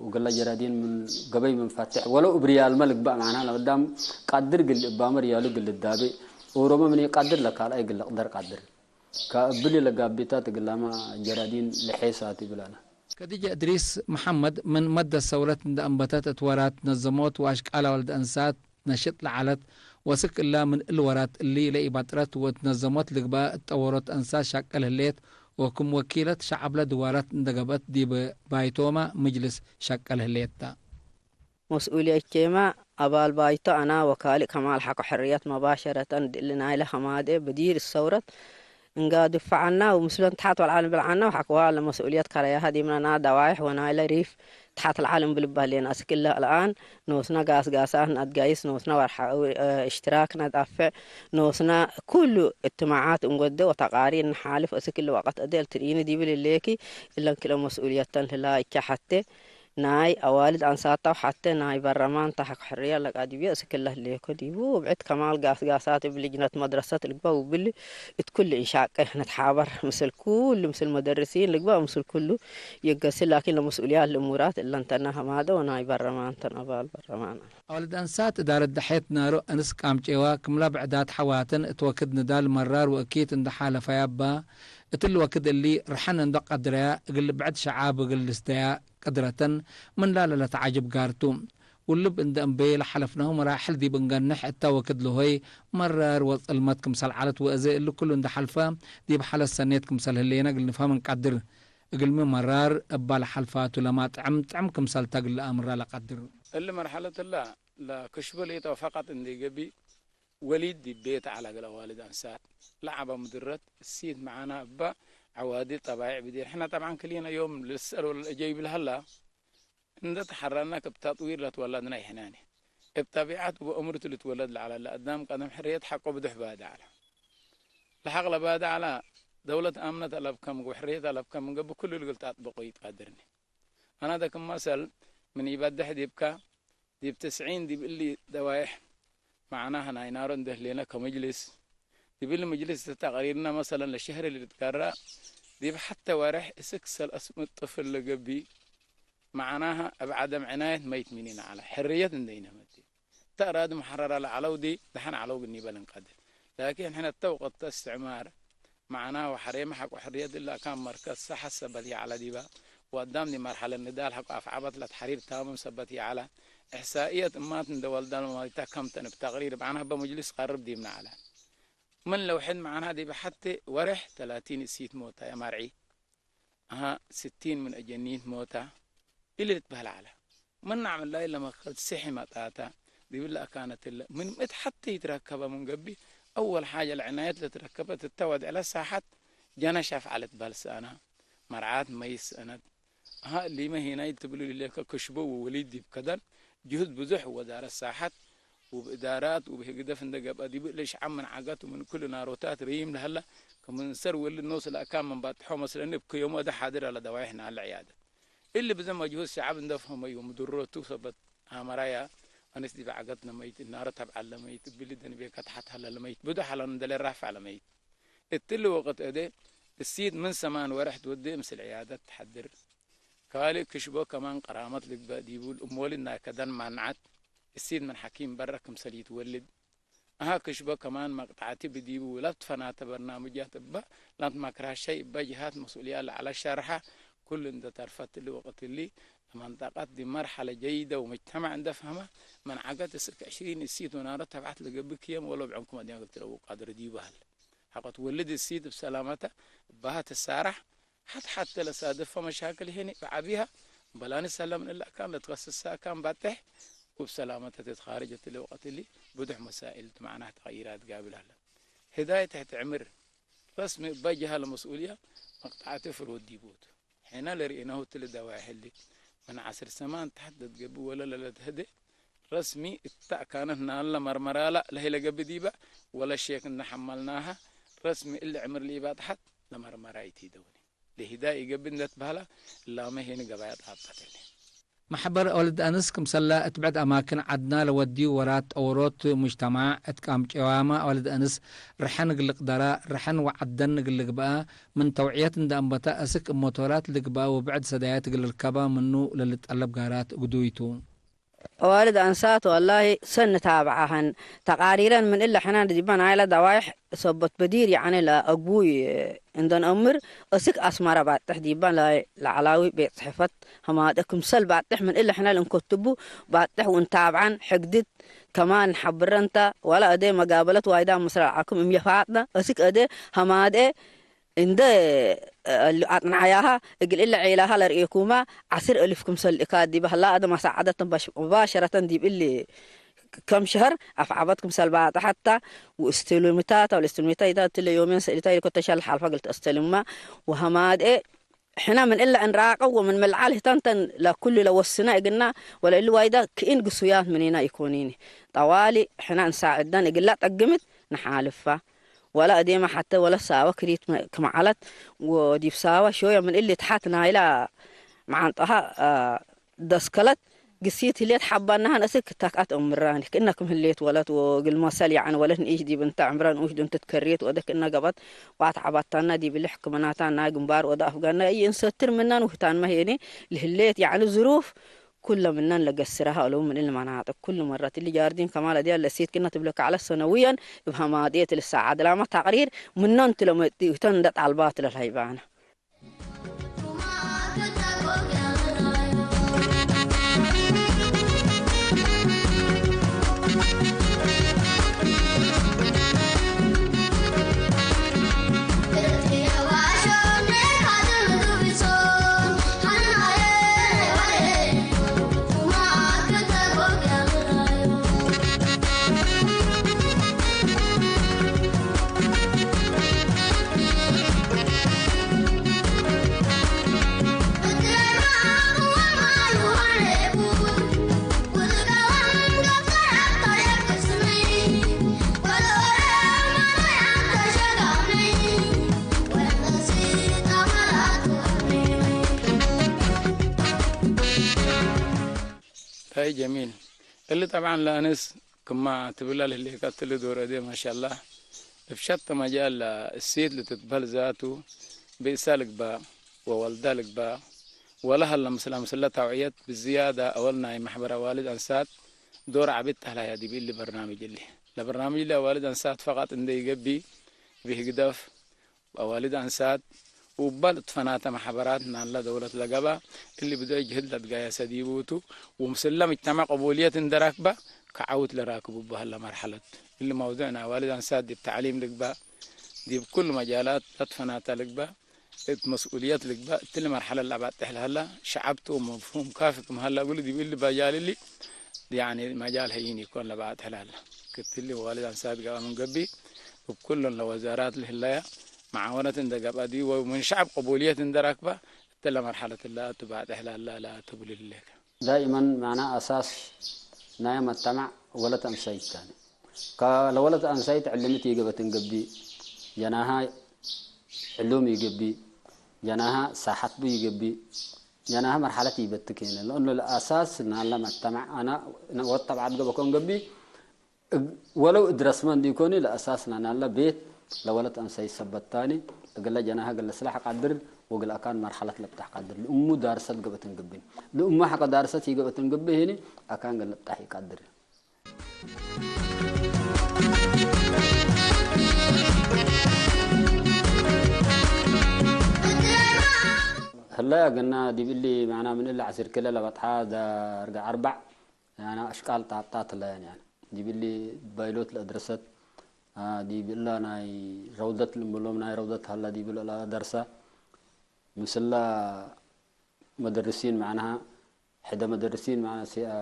እግለ ጀራዲን ምን ገበይ ምን ፈትሕ ወለው እብ ርያልመ ልግበእ መዕናሃ ለአዳም ቃድር እግል ልእባመ ርያሉ እግል ልዳቤ ኦሮመ ምን ኢቀድር ለካልኣይ እግል ልቅደር ቃድር። ከእብሊ ለጋቢታት እግላመ ጀራዲን ለሔሳት ይብላነ። ከዲጀ እድሪስ መሐመድ ምን መደት ሰውረት እንደ አንበተት እት ወራት ነዘሞት ወአሽቃል አወልድ አንሳት ነሽጥ ለዐለት ወስክ እላ ምን እል ወራት እሊ ለኢባጥረት ወእት ነዘሞት ልግበእ እት ጠወሮት አንሳት ሻቅል ህሌት ወክም ወኪለት ሸዐብለ ድዋራት እንደ ገብአት ዲብ ባይቶመ ምጅልስ ሻቅል ህሌት ተ። መስኡልየቼመ አባል ባይቶ አና ወካልእ ከማል ሐቆ ሕርየት መባሸረተን እሊ ናይለ ሐማዴ ብዲር ሰውረት እንጋድፍ ዐና ወምስለን ተሐት ወለዐል እንብል ዐና ወሐቆ ለመስኡልየት ከረያሀ ዲብነ ና ደዋይሕ ወናይለ ሪፍ ተሐት ለዐል እንብል እበ ህሌነ። አስክ እለ አልአን ኖስነ ጋስጋሳት ነአትጋይስ፣ ኖስነ ወርሓዊ እሽትራክ ነዳፍዕ፣ ኖስነ ኩሉ እትማዓት እንጎደ ወተቃሪር ነሓልፍ። አስክ እሊ ወቀት እዴ ልትርኢኒ ዲብል ህሌኪ እለን ክልኤ መስኡልየተን ህላ እቼ ሐቴ ናይ አዋልድ አንሳታው ሐቴ ናይ በረማን ተ ሐቅ ሕርየ ለቃድብየ እስክ እለ ህሌኮ ዲቡ። ወብዕድ ከማል ጋስጋሳት እብ ልጅነት መድረሰት ልግበእ ውብል እት ኩል እንሻቄ ነትሓበር ምስል ኩሉ ምስል መደርሲን ልግበእ ምስል ኩሉ ይገስል። ላኪን ለመስኡልያት ለእሙራት እለን ተነ ሐማደ ወናይ በረማን ተን አባል በረማን። አዋልድ አንሳት እዳረት ደሐየት ናሮ አንስ ቃምጬዋ ክምላ ብዕዳት ሐዋትን እት ወክድ ንዳል መራር ወእኪት እንደ ሓለፈያ እባ እትሊ ወክድ እሊ ርሐን እንዶ ቀድረያ እግል ብዕድ ሸዓብ እግል ልስደያ ቅድረተን ምን ላለ ለተዓጅብ ጋር ቱ። ውልብ እንደ እምቤ ለሐለፍነሁ መራሕል ዲብ እንገንሕ እተ ወክድ ለሆይ መራር ወጽልመት ክምሰል ዐለት ወእዜ እሊ ኩሉ እንደ ሐልፈ ዲብ ሐለት ሰኔት ክምሰል ህሌነ እግል ንፍሀም እንቀድር። እግልሚ መራር እባ ለሐልፋቱ ለማ ጥዕም ጥዕም ክምሰል ተ እግል ለአምራ ለቀድር። እሊ መርሐለት እላ ለክሽቡ ሌጠው ፈቀጥ እንዴ ገቢ ወሊድ ዲብ ቤት ዐለ እግል አዋልድ አንሳት ለዐበ ምድረት እሲት መዓና እበ ዐዋዲ ጠባይዕ ብዲር። ሕነ ጠብዓን ክሊነ ዮም ልስአል ወለልአጀይብ ለሀላ፣ እንደ ተሐረነ እብ ተጥዊር ለትወለድነ ይሕነኒ። እብ ጠቢዐት ወእምርቱ ልትወለድ ለዐለ ለአዳም ቀደም ሕርየት ሐቆ ብዱሕ ባደ ዐለ። ለሐቅ ለባደ ዐለ፣ ደውለት አምነት አለብከ ምንገብእ ወሕርየት አለብከ ምንገብእ ኩሉ እግል ተአጥብቆ ኢትቀድርኒ። አና ደ ክም መሰል ምን ኢበድሕ ዲብከ፣ ዲብ ትስዒን ዲብ እሊ ደዋይሕ መዕናህ ናይ ናሮ እንደ ህሌነ ከመጅልስ፣ ዲብ እሊ መጅልስ ተቅሪርነ መሰለን ለሸህር ልትቀረእ፣ ዲብ ሐተ ወሬሕ እስክ ሰለስ ምእት ጥፍል ለገብእ መዕናህ እብ ዐደም ዕናየት መይት ሚኒነ ዐለ። ሕርየት እንደ ኢነመቴ። እተ አራዲ ሙሐረረ ለዐለው ዲ ደሐን ዐለው እግል ኒበል እንቀድር። ላኪን ሕነ እተ ወቅት እስትዕማር መዕናሁ ሐሬመ ሐቆ ሕርየት እለ አካን መርከዝ ሰሐት ሰበት ይዐለ ዲበ፣ ወአዳም ዲብ መርሐለት ንዳል ሐቆ አፍዐበት ለተሕሪር ታምም ሰበት ይዐለ። እሕሳእየት እማት እንደ ወልዳ ለማይታ ከም ተን እብ ተቅሪር እብ ዐናበ መጅልስ ቀርብ ዲብነ ዐለ። ምን ለውሕድ መዕናህ ዲበ ሐቴ ወሬሕ ተላቲን እሲት ሞታየ መርዒ። አሃ፣ ስቲን ምን አጀኒት ሞታ፣ እሊ ልትበህል ዐለ። ምን ነዕም እላይ ለመከት ስሒ መጣታ፣ ዲብለ አካነት እለ፣ ምን ምእት ሐቴ ይትረከበ ምን ገብእ፣ አወል ሓጀ ለዕናየት ለትረከበት እተ ወድዕለ ሳሐት ጀነሽ አፍዐለት በህል ሰአና፣ መርዓት መይስ ሰአነት። አሃ፣ እሊመ ሄናይ ትብሉ ልሌከ ክሽቦ ወወሊድ ዲብ ከደን፣ ጅሁድ ብዙሕ ወዳረት ሳሐት፣ ወእብ እዳራት ወእብ ህግደፍ እንደ ገብአ፣ ዲብ እለ ሸዐብ ምን ዐገት ወምን ክሉ ናሮታት ረዪም ለሀላ፣ ክምንሰር ወልድ ኖስ ለአካን ምን ባጥሖ መስለኒ፣ እብ ክየሙ አደ ሓድር ዐለ ደዋይሕ ናለ ዕያደት። እሊ ብዘ መጅሁድ ሸዐብ እንደ ፈሀመዩ፣ ምድሮቱ ሰበት አመራያ፣ አንስ ዲብ ዐገት ለመይት፣ ናረ ተብዐ ለመይት፣ እብሊ ደንቤከ ተሐት ሀለ ለመይት፣ ብዶ ሐላን እንደ ለራፍዕ ለመይት። እትሊ ወቅት እዴ፣ እሲት ምን ሰማን ወርሕ ትወዴ ምስል ዕያደት ተሐድር። ካልእ ክሽቦ ከማን ቀራመት ልግበእ ዲቡ፣ እሞሊ ናይ ከደን ማንዓት፣ እሲት ምን ሐኪም በረ ክምሰል ይትወልድ። አሃ ክሽቦ ከማን መቅጣዕቲ ብዲቡ ለትፈናተ በርናምጃት እበ ለትመክራሸይ እበ ጅሃት መስኡልያ ለዐለ ሸርሐ፣ ኩሉ እንደ ተርፈት እሊ ወቅት እሊ፣ ለመንጠቀት ዲብ መርሐለ ጀይደ ወመጅተመዕ እንደ ፈህመ፣ ምን ዐገት እስክ ዕሽሪን እሲት ወናረ ተብዐት ለገብእ ክየም ወለው ብዕንኩም አድያም እግል ትረውቅ ቃድር ዲቡ ሀለ። ሐቆ ትወልድ እሲት እብ ሰላመተ እባሀ ትሳራሕ፣ ሐት ሐቴ ለሳድፈ መሻክል ህኒ እብ ዐቢሀ፣ በላኒ ሰለ ምን እለ አካን ለትከስሰ አካን ባጤሕ፣ ወእብ ሰላመተ ትትኻርጅ እትሊ ወቅት እሊ፣ ብዱሕ መሳኢል ቱ መዕናህ ተቅይራት ጋብል ሀለ። ህዳይ ትሕት ዕምር ረስሚ እበ ጀሀ ለመስኡልየ መቅጠዐቲ ፍርሁት ዲቡ ቱ። ሕነ ለርኤናሁ እትሊ ደዋይሕ እሊ፣ ምን ዐስር ሰማን ተሐት ለትገብእ ወለ ለለትሀዴ ረስሚ እተ አካነት ናለ መርመራላ ለህይ ለገብእ ዲበ፣ ወለ ሼክ እንደ ሐመልናሀ ረስሚ እሊ ዕምር ለኢባጥሐት ለመርመራ ኢቲደውኒ። ለህዳይ ኢገብእ እንደ ትበህላ እላመ ሄኒ ገባያ ጣብጠት እሊ። መሕበር አወልድ አንስ ክምሰለ እት ብዕድ አማክን ዐድና ለወድዩ ወራት ጠውሮት ሙጅተማዕ እት ቃም ጨዋመ አወልድ አንስ ርሐን እግል ልቅደራ፣ ርሐን ወዐደን እግል ልግበአ፣ ምን ተውዕየት እንደ አንበተ አስክ እብ ሞቶራት ልግበአ ወብዕድ ሰዳየት እግል ልርከባ ምኑ ለልጠለብ ጋራት እግዱይ ቱ። አዋልድ አንሳት ወላሂ ሰኒ ታብዓሀን ተቃሪረን ምን እለ ሕነ ዲበ ናይለ ደዋይሕ ሰበት በዲር ያዕኒ ለአግቡይ እንደ ነአምር እስክ አስመረ ባጥሕ ዲበ ናይ ለዐላዊ ቤት ጽሕፈት ሀማደ ክምሰል ባጥሕ ምን እለ ሕነ ለእንከትቡ ባጥሕ ወእንታብዓን ሕግድት ከማን ሐብረን ተ ወለ እዴ መጋበለት ዋይዳ ምስል ዐኩም እም የፋጥነ እስክ እዴ ሀማደ እንደ አጥናያሃ እግል እለ ዔላሃ ለርኤኩማ ዐስር እልፍ ክምሰል እካ ዲበ ህላ አደ መሳዕደት መባሸረተን ዲብ እሊ ከም ሸህር አፍዓበት ክምሰል ባጥሐታ ወእስትልምታ ተ ወለእስትልምታ ኢታ እትለ ዮሜን ሰኢታ ኢኮተሻል ሐልፋ እግል ተአስተልማ ወሀማድኤ ሕነ ምን እለ እንራቀው ወምን ምልዓል ህተንተን ለኩሉ ለወስነ እግና ወለእሊ ዋይዳ ክኢን ግሱያት ምኒና ኢኮኒኒ ጠዋሊ ሕነ እንሳዕደን እግላ ጠግምት ነሓልፋ። ወለ እዴመ ሐቴ ወለ ሳወ ክሪት ክም ዐለት ወዲብ ሳወ ሾየ ምን እሊ ተሐት ናይላ መዓንጠሃ ደስከለት ግሲት ህሌት ሐባናህን እስክ ተክአት እምራን ክእነ ክም ህሌት ወለት ወእግል መሰል ያዕን ወለት ንኢሽ ዲብ እንተ ዕምረ ንኡሽ ዱን ትትከሬት ወደ ክእነ ገበት ዋት ዐባታና ዲብ እሊ ሕክምናታ ናይ ግንባር ወደ አፍጋና እይ እንሰትር ምናን ውህታንመ ሄኔ ለህሌት ያዕን ዝሩፍ ኩለ ምነን ለገስረሀ እሉ ምን እሊ መናጥቅ። ኩሉ መረት እሊ ጃርዲን ከማል አድያል ለእሴት ክነ ትብለከ ዐለት ሰነውየን እብ ሀማድየት ልሳዓድ ላመ ተቅሪር ምኖን ትለመጽእ እተን እንደ ጣልባት ለልሀይባነ። አይ ጀሚል። እሊ ጠብዐን ለአንስ ክማ ትብላ ለህሌከ እትሊ ዶር እዴ ማሻላህ እብ ሸተ መጃል ለእሲት ልትትበህል ዛቱ ብእሳ ልግባእ ወወልዳ ልግባእ ወለ ሀለ ምስለ ምስለ ተውዕየት ብዝያዳ አወል ናይ መሕበር አዋልድ አንሳት ዶር ዐቢ ተህላያ ዲብ እሊ በርናምጅ እሊ። ለበርናምጅ እሊ አዋልድ አንሳት ፈቀጥ እንዴ ኢገብእ እብ ህግደፍ አዋልድ አንሳት ወእባል እትፈናተ መሐበራት ናለ ደውለት ለገባ እሊ ብዞይ ጅህድ ለትጋየሰ ዲቡ ቱ፣ ወምስለ ምጅተመዕ ቅቡልየት እንደ ረክበ ከዐውት ለራክቡ በህለ መርሐለት። እሊ መውዱዕ ናይ አዋልድ አንሳት ዲብ ተዕሊም ልግበእ፣ ዲብ ኩሉ መጃላት ለትፈናተ ልግበእ፣ እት መስኡልየት ልግበእ፣ እትሊ መርሐለት ለአባጥሕ ለህለ ሸዐብ ቱ መፍሁም ካፊ ክም ሀለ እግሉ ዲብ እሊ መጃል እሊ፣ ያኒ መጃል ሀይን ኢኮን ለባጥሕ ለህለ። ክትሊ አዋልድ አንሳት ገብአ ምን ገብእ፣ እብ ኩለን ለወዛራት ለህለያ መዓወነት እንደ ገብአ ዲቡ ወምን ሸዐብ ቅቡልየት እንደ ረክበ፣ እትለ መርሐለት እለ ቱ ባጥሕ ለህለ ለአትብሉ ህሌከ። ዳኢመን ማና አሳስ ናይ መተመዕ ወለት አንሳይት ታኒ። ከ-፣ ለወለት አንሳይት ዕልምት ይገብአትን ገብእ፣ ጀናሃ ዕሉም ይገብእ፣ ጀናሃ ሳሐት ቡ ይገብእ፣ ጀናሃ መርሐለት ይበትክ ህነ። ለእኑ ለአሳስ ናለ መተመዕ አነ ወጠብዓት ገብአ ኮን ገብእ፣ እግ-፣ ወለው እድረስመ እንዲኮኒ ለአሳስ ለናለ ቤት ለወለት አንሳይት ሰበት ታኒ፣ እግለ ጀናሃ እግል ልስለሕ ቃድር ወእግል አካን መርሐለት ልብጠሕ ቃድር። ለእሙ ዳርሰት ገብአትን ገብእን። ለእሙ ሐቀ ዳርሰት ይገብአትን ገብእ ህኒ አካን እግል ልብጠሕ ኢቃድር። ህለ ግና ዲብ እሊ መዕና ምን እሊ ዐሲር ክለ ለበጥሐ ዳርጋ አርበዕ ያነ አሽቃል ጣብጣት ህለ ያነ፣ ያነ ዲብ እሊ ባይሎት ለአድረሰት፣ አ፣ ዲብ እለ ናይ ረውደት ልምብሎም ናይ ረውደት ሀለ ዲብ እለ ለአደርሰ ምስለ መደርሲን መዕናሃ ሕደ መደርሲን መዕና ሲ-፣ አ፣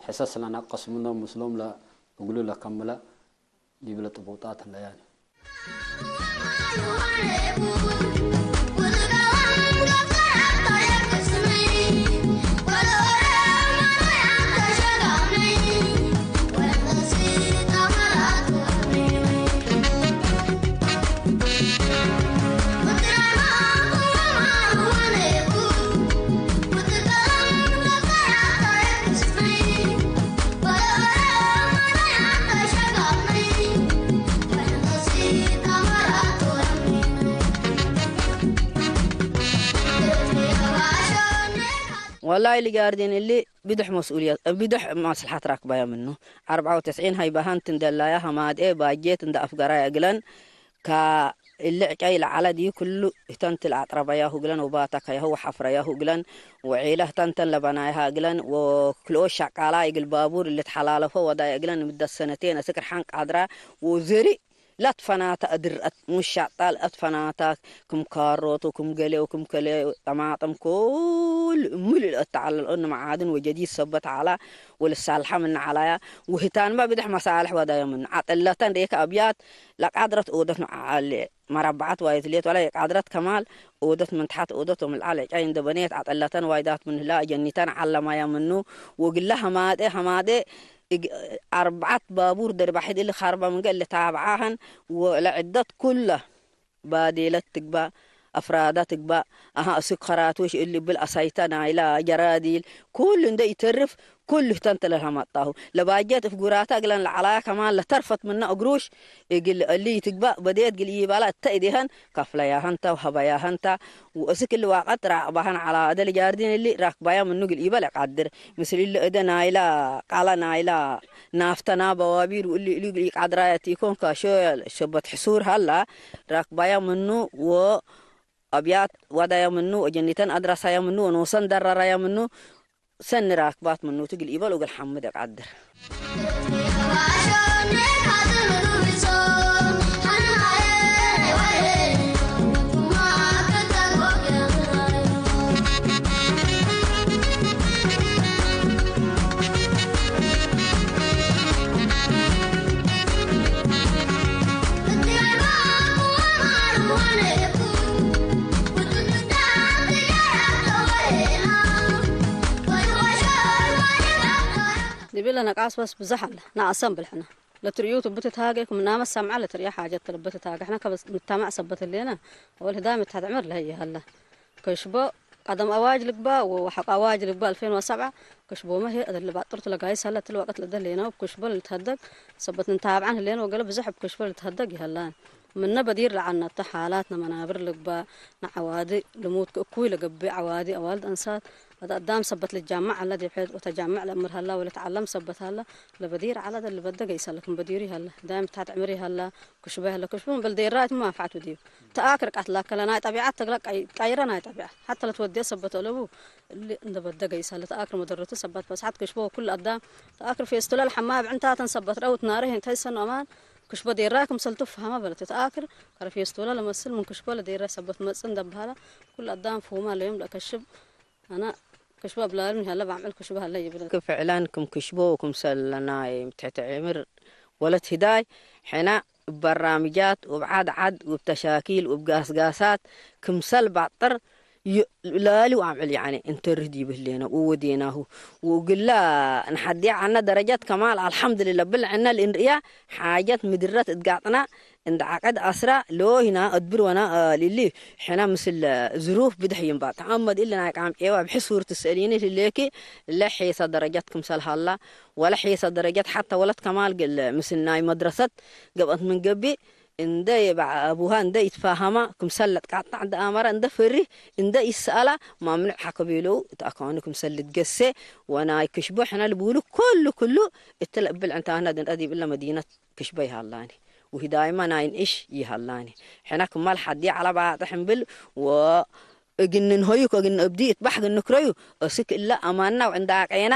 ሕሰስ ለናቀስ ምኖም ምስሎም ለእግሉ ለከምለ ዲብ እለ ጥቡጣት ህለ ያነ። ወላይ ልጋርዲን እሊ ብድሕ መስኡልየት፣ ብድሕ መስልሐት ራክባያ ምኑ። አርበዓ ወትስዒን ሀይ በሀንት እንደላያ ሀማድኤ ባጄት እንደ አፍገራያ እግለን፣ ከእሊ ዕጨይ ለዐለ ዲዩ ክሉ ህተንት ለአጥረበያሁ እግለን ወባተከያሁ ወሐፍረያሁ እግለን ወዔለ ህተንተን ለበናያሃ እግለን ወክልኦት ሸቃላ እግል ባቡር ልትሐላለፎ ወዳየ እግለን ምደት ሰነቴን አስክ ርሐን ቃድራ ወዘሪእ ለአትፈናተ እድር አት-፣ ሙሻጣ ለአትፈናተ ክም ካሮት ወክም ገሌ ወክም ከሌ ጠማጥም ኩሉ እምሉ ለአተዐለል እነ መዓድን ወጀዲድ ሰበት ዐላ ወልሳልሐ ምነ ዐላያ ወህታንመ ብድሕ መሳልሕ ወዳየ ምኑ። ዐጥለተን ዴከ አብያት ለቃድረት ኦደት ዐለ መረበዐት ዋይት ሌት ወለ የቃድረት ከማል ኦደት ምን ተሐት ኦደት ወምልዓል ዕጨይ እንደ በኔት ዐጥለተን ዋይዳት ምን ህላ አጀኒተን ዐለማያ ምኑ። ወግለ ሀማዴ ሀማዴ እግ-፣ አርበዐት ባቡር ደርባሒድ እሊ ካርባ ምንገ እሊ ታብዓሀን ወለዕደት ኩለ ባዴለት ትግባእ፣ አፍራዳ ትግባእ፣ አሃ እስክ ከራትወሽ እሊ እብል አሳይተ ናይላ ጀራዲል ኩሉ እንደ ኢተርፍ ኩሉ ህተንተ ለልሀመጣሁ። ለባጀት እፍጉራተ እግለን ለዐላያ ከማን ለተርፈት ምነ እግሩሽ እግል እሊ ትግባእ በዴት ግል ኢባላ እተ እዴሀን ከፍለያሀንታ ወሀበያሀንታ ወእስክ እሊ ዋቀት ራቅባሀን ዐላ እደ ለጃርዲን እሊ ራክባያ ምኑ ግል ኢበ ለቃድር። ምስል እሊ እደ ናይላ ቃለ ናይላ ናፍተና በዋቢር ወእሊ እሊ ግል ኢቃድራያ ቲኮን ካሾ ሸበት ሕሱር ሀላ ራክባያ ምኑ ወአብያት ዋዳያ ምኑ ወጀኒተን አድራሳያ ምኑ ወኖሰን ደራራያ ምኑ ሰኒ ራክባት ምኑ ትግል ኢበል ወግል ሐምድ አቃድር። ዲብለ ነቃስ በስ ብዞሕ አለ፣ ነአሰ እምብል ሕነ። ለትርእዩ እቡ ትትሃጌ፣ ክም ናመ ሰምዐ ለትርእየ ሓጀት ተልበ ትትሃጌ። ሕነ ከበ ምታመዕ ሰበት ህሌነ፣ አወል ህዳይ ምትሐት ዕምር ለህይ ሀለ። ከሽቦ ቀደም አዋጅ ልግባእ ወሐቆ አዋጅ ልግባእ አልፌን ወሰብዐ፣ ከሽቦመ ህዬ እትሊ ባጥርቱ ለጋይስ ሀለ። እትሊ ወቅት ለእደ ህሌነ እብ ከሽቦ ለልትሀደግ ሰበት ንታብዐን ህሌነ ወገሌ ብዞሕ እብ ከሽቦ ለልትሀደግ ይሀላን። ምነ በዲር ለዐልነቱ ሓላትነ መናብር ልግባእ፣ ነዐዋዲ ልሙድ ከእኩይ ለገብእ ዐዋዲ አዋልድ አንሳት፣ አዳም ሰበት ልትጃመዕ ሀለ። ዲብ ሔድ ወተጃምዕ ለእምር ሀላ ወለትዐለም ሰበት ሀላ። ለበዲር ዐለ፣ ለልበደ ገይሰ ሀለ፣ ክም በዲሩ ይሀለ። ዳይም ተሐት ዕምር ይሀላ፣ ክሽቦ ይሀለ። ክሽቦ ምን በል ዴራይት ምን መንፈዐት ብዲብ ተአክር ቀትላ ከለ ናይ ጠቢዐት ተግለ ቀይ-፣ ቀይረ ናይ ጠቢዐት። ሐተ ለትወዴ ሰበት አለቡ እሊ እንደ በደ ገይሰ ሀለ። ተአክር መደረቱ ሰበት በስሐት ክሽቦ ወኩል አዳም ተአክር ፌስቱለ ለሐማ እብ ዕንታተን ሰበት ረውት ናሬ ሄን ተይሰኑ አማን ክሽቦ ዴራይ ክምሰልቱ ፈሀመ በለት። ተአክር ከረ ፌስቱለ ለመስል ምን ክሽቦ ለዴራይ ሰበት መጽእ እንደ በሀላ ኩል አዳም ፍሁማ ለዮም ለከሽብ አነ ክሽቦ እብላሉ ምን ሀለ በአምዕል ክሽቦ ሀለ ይብል። ክም ፍዕለን ክም ክሽቦ ወክምሰል ለናይ ምትሕት ዕምር ወለት ህዳይ፣ ሕነ እብ በራምጃት ወእብ ዐድ ዐድ ወእብ ተሻኪል ወእብ ጋስጋሳት ክምሰል ባጥር ዩ-፣ ላሊ ወአምዕል ያኒ እንተርህ ዲብ ህሌነ ወወዴናሁ። ወእግላ እንሐዴ ዐነ ደረጀት ከማል አልሐምድልላ ብልዕነ ልእንርእያ ሓጀት ምድረት እትጋጥና እንደ ዐቀድ አስራ ሎሂና እድብር ወና ሊሊ ሕነ ምስል ዝሩፍ ብድሕ ይንባጥ። ተአመድ እሊ ናይ ቃም ዔዋ ብሕሱር ትሰእሊኒ ህሌኪ ለሔሰ ደረጀት ክምሰል ሀላ ወለ ሔሰ ደረጀት ሐተ ወለት ከማል ግል ምስል ናይ መድረሰት ገብአት ምን ገብእ እንደ የበዐ አቡሃ እንደ ኢትፋሀማ፣ ክምሰል ለትቃጣዕ እንደ አመረ፣ እንደ ፈሪህ፣ እንደ ኢሰአላ፣ ማምንዕ ሐከ ቤለው እት አካኑ ክምሰል ልትገሴ ወናይ ክሽቦ ሕነ ልቡሉ፣ ኩሉ ኩሉ እትለ እብል ዕንታነ ድንረ ዲብ እለ መዲነት ክሽበ ይሃላኒ። ወህዳይመ ናይ ንእሽ ይሃላኒ። ሕነ ክመል ሐዲ ዐለ ባጥሕ እምብል ወ እግል ንንሆዩ ከእግል ንእብዲ እት ባሕግ እንክረዩ፣ እስክ እለ አማንና ወዕንዳቄና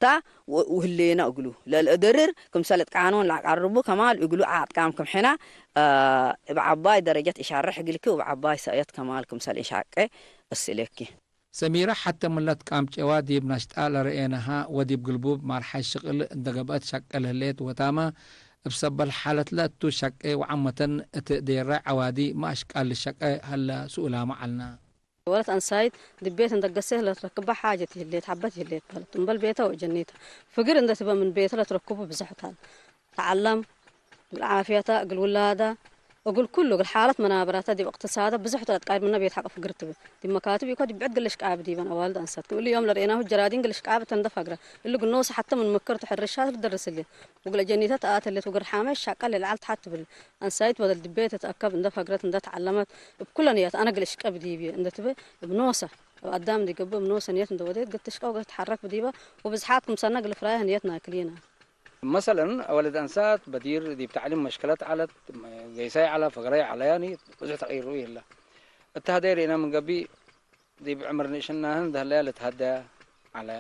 ታ ወ-፣ ወህሌና እግሉ። ለልእደርር ክምሰል እት ቃኑን ለአቀርቡ ከማል እግሉ አጥቃም ክም ሕና፣ አ፣ እብ ዐባይ ደረጀት እሻርሕ እግልኪ ወእብ ዐባይ ሰእየት ከማል ክምሰል እሻቄ እስእለኪ። ሰሚረ ሐቴ ምን ለትቃም ጨዋ ዲብ ነሽጣ ለረኤናሃ ወዲብ ግልቡብ መርሐ ሽቅል እንደ ገብአት ሸቄ ለህሌት ወታመ እብ ሰበል ሓለትለ እቱ ሸቄ ወዓመተን እት ዴረ ዐዋዲ መአሽቃል ልሸቄ ሀለ ስኡላመ ዐልነ። ወለት አንሳይት ዲብ ቤት እንደ ገሴ ለትረክበ ሓጀት ይህሌት፣ ሐበት ይህሌት በለት። እምበል ቤተ ወእጀኒተ ፍግር እንደ ትበ ምን ቤተ ለትረክቡ ብዞሕ ተ። ተዐለም፣ እግል ዓፍየተ፣ እግል ውላደ፣ እግል ኩሉ፣ እግል ሓለት መናበራተ ዲብ እቅትሳደ ብዞሕ ተ ለትቃይድ ምነ ቤት ሐቀ ፍግር ትበ። ዲብ መካትብ ኢኮ ዲብ ብዕድ ግል እሽቃብ ዲበን አዋልድ አንሳት። ክም እሊ ዮም ለርኤናሁ ጀራዲን ግል እሽቃብ እተ እንደ ፈግረ። እሊ ግኖሰ ሐተ ምን ምክር ቱ ሕርሻት ልደርስ ህሌት። ወእግል አጀኒተ ተአተሌት ወግርሓመ ሻቀል ለልዓል ተሓት ትብል። አንሳይት በደል ድቤ ትትአከብ እንደ ፈግረት እንደ ተዐለመት፣ እብ ኩለ ንየት አነ እግል እሽቀብ ዲብዬ እንደ ትቤ፣ እብ ኖሰ፣ እብ አዳም እንዲ ገብእ እብ ኖሰ ንየት እንደ ወዴት፣ እግል ትሽቀ ወእግል ትትሐረክ ብዲበ፣ ወብዝሓት ክምሰልነ እግል ፍራይህ ንየት ናክልዬነ። መሰለን፣ አወልድ አንሳት በዲር ዲብ ተዕሊም መሽከለት ዐለት፣ ገይሳይ ዐለ፣ ፈግረይ ዐለ፣ ያኒ ብዙሕ ተቅይር ርኡይ ህለ። እተ ሀደይ ርኢነ ምን ገብእ፣ ዲብ ዕምር ንእሽናህን እንደ ህለያ ልትሀደያ ዐለ።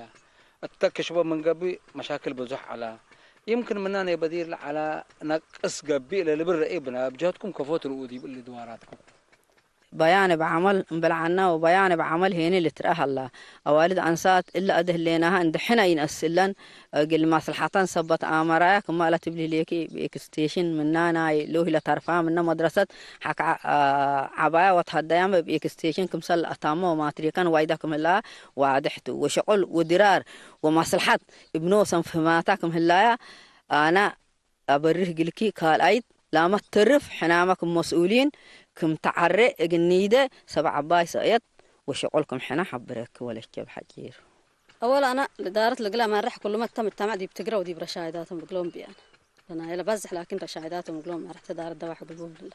እተ ክሽቦ ምን ገብእ መሻክል ብዙሕ ዐለ። ይምክን ምናኔ በዲር ለዐለ ነቅስ ገብእ ለልብል ረኤ ብነ፣ እብ ጀህትኩም ከፎ ትርኡ ዲብ እሊ ድዋራትኩም። በያን እብ ዐመል እምበል ዐና ወበያን እብ ዐመል ሄኒ ልትረአ ሀላ። አዋልድ አንሳት እለ አድህሌናሀ እንደ ሕነ ኢነአስለን እግል ማስለሐተን ሰበት አመራያ ክመ ለትብል ህሌኪ እብ ኤክስቴሽን ምና ናይ ሎሂ ለተርፋ ምነ መድረሰት ሐክ ዐ-፣ ዐባያ ወተሀደያም እብ ኤክስቴሽን ክምሰል ለአታመ ወማትሪከን ዋይዳ ክም ህላ ዋድሕ ቱ። ወሸቁል ወድራር ወማስለሐት እብ ኖሰን ፍህማታ ክም ህላያ አነ አበርህ እግልኪ። ካልኣይት ላመ ተርፍ ሕናመ ክም መስኡሊን ክም ተዐሬ እግል ኒዴ ሰብ ዐባይ ሰእየት ወሸቁል ክም ሕነ ሐብረኪ ወለቼ ብሐጪር። አወል አነ ለዳረት ለእግለ አማርሕ ኩሉመ እተ ምጅተመዕ ዲብ ትግረ ወዲብ ረሻይዳቶም እግሎም ብያን። ለናይለ በዝሕ ላኪን ረሻይዳቶም እግሎም አርሕ ተዳረት ደዋሕ ግልቡም ህለ።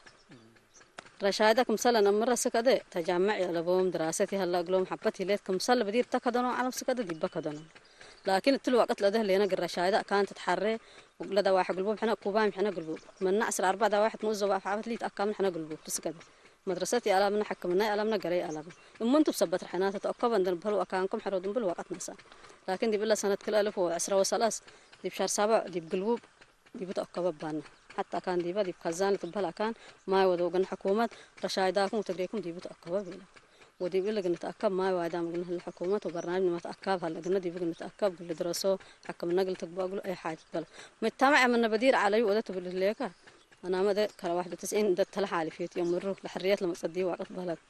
ረሻይዳ ክምሰል አነምረ ስከደ ተጃመዕ የአለቦም፣ ድራሰት ይሀለ እግሎም ሐበት ይሌት ክምሰል ብዲር እተ ከደኖ ዐለም ስከደ ዲበ ከደኖ። ላኪን እትል ወቅት ለእደ ህሌነ እግል ረሻይዳ አካን ትትሐሬ ወእግለ ደዋሕ ግልቡም ሕነ እኩባም ሕነ ግልቡም። መነ ዐስር አርበዕ ደዋሕት ንኡዞ በአፍዓበት ሊትአካምን ሕነ ግልቡም ስከደ። መድረሰት ይአላብነ፣ ሕክምና ይአላብነ፣ ገሌ ይአላብነ። እምንቱ ብሰበት ርሕናተ ተአከበ እንደ ንበህል ወአካንኩም ሕረዱ እምብል ወቀት ነስአ። ላኪን ዲብ እለ ሰነት ክልኤ አልፍ ወዕስረ ወሰለስ ዲብ ሸህር ሳብዕ ዲብ ግልቡብ ዲቡ ተአከበ ባነ። ሐተ አካን ዲበ ዲብ ከዛን ልትበህል አካን ማይ ወደው እግነ ሕኩመት ረሻይዳኩም ወትግሬኩም ዲቡ ተአከበ ቤለ። ወዲብ እሊ እግል ንትአከብ ማይ ዋይዳም እግል ንህለ ሕኩመት ወበርናምጅ ንመትአካብ ሀለ እግልነ ዲቡ እግል ንትአከብ እግል ልድረሶ ሕክምነ እግል ትግበእ እግሉ አይ ሓጀት በለ። መጅተመዕ ምነ በዲር ዐለዩ ወደ ትብል ህሌከ። አናመ እደ ከረ ዋሕድ ወትስዒን እንደ ተለ ሓሊፌት ዮም ምሩ ለሕርየት ለመጸድዩ ወቅት በህለት።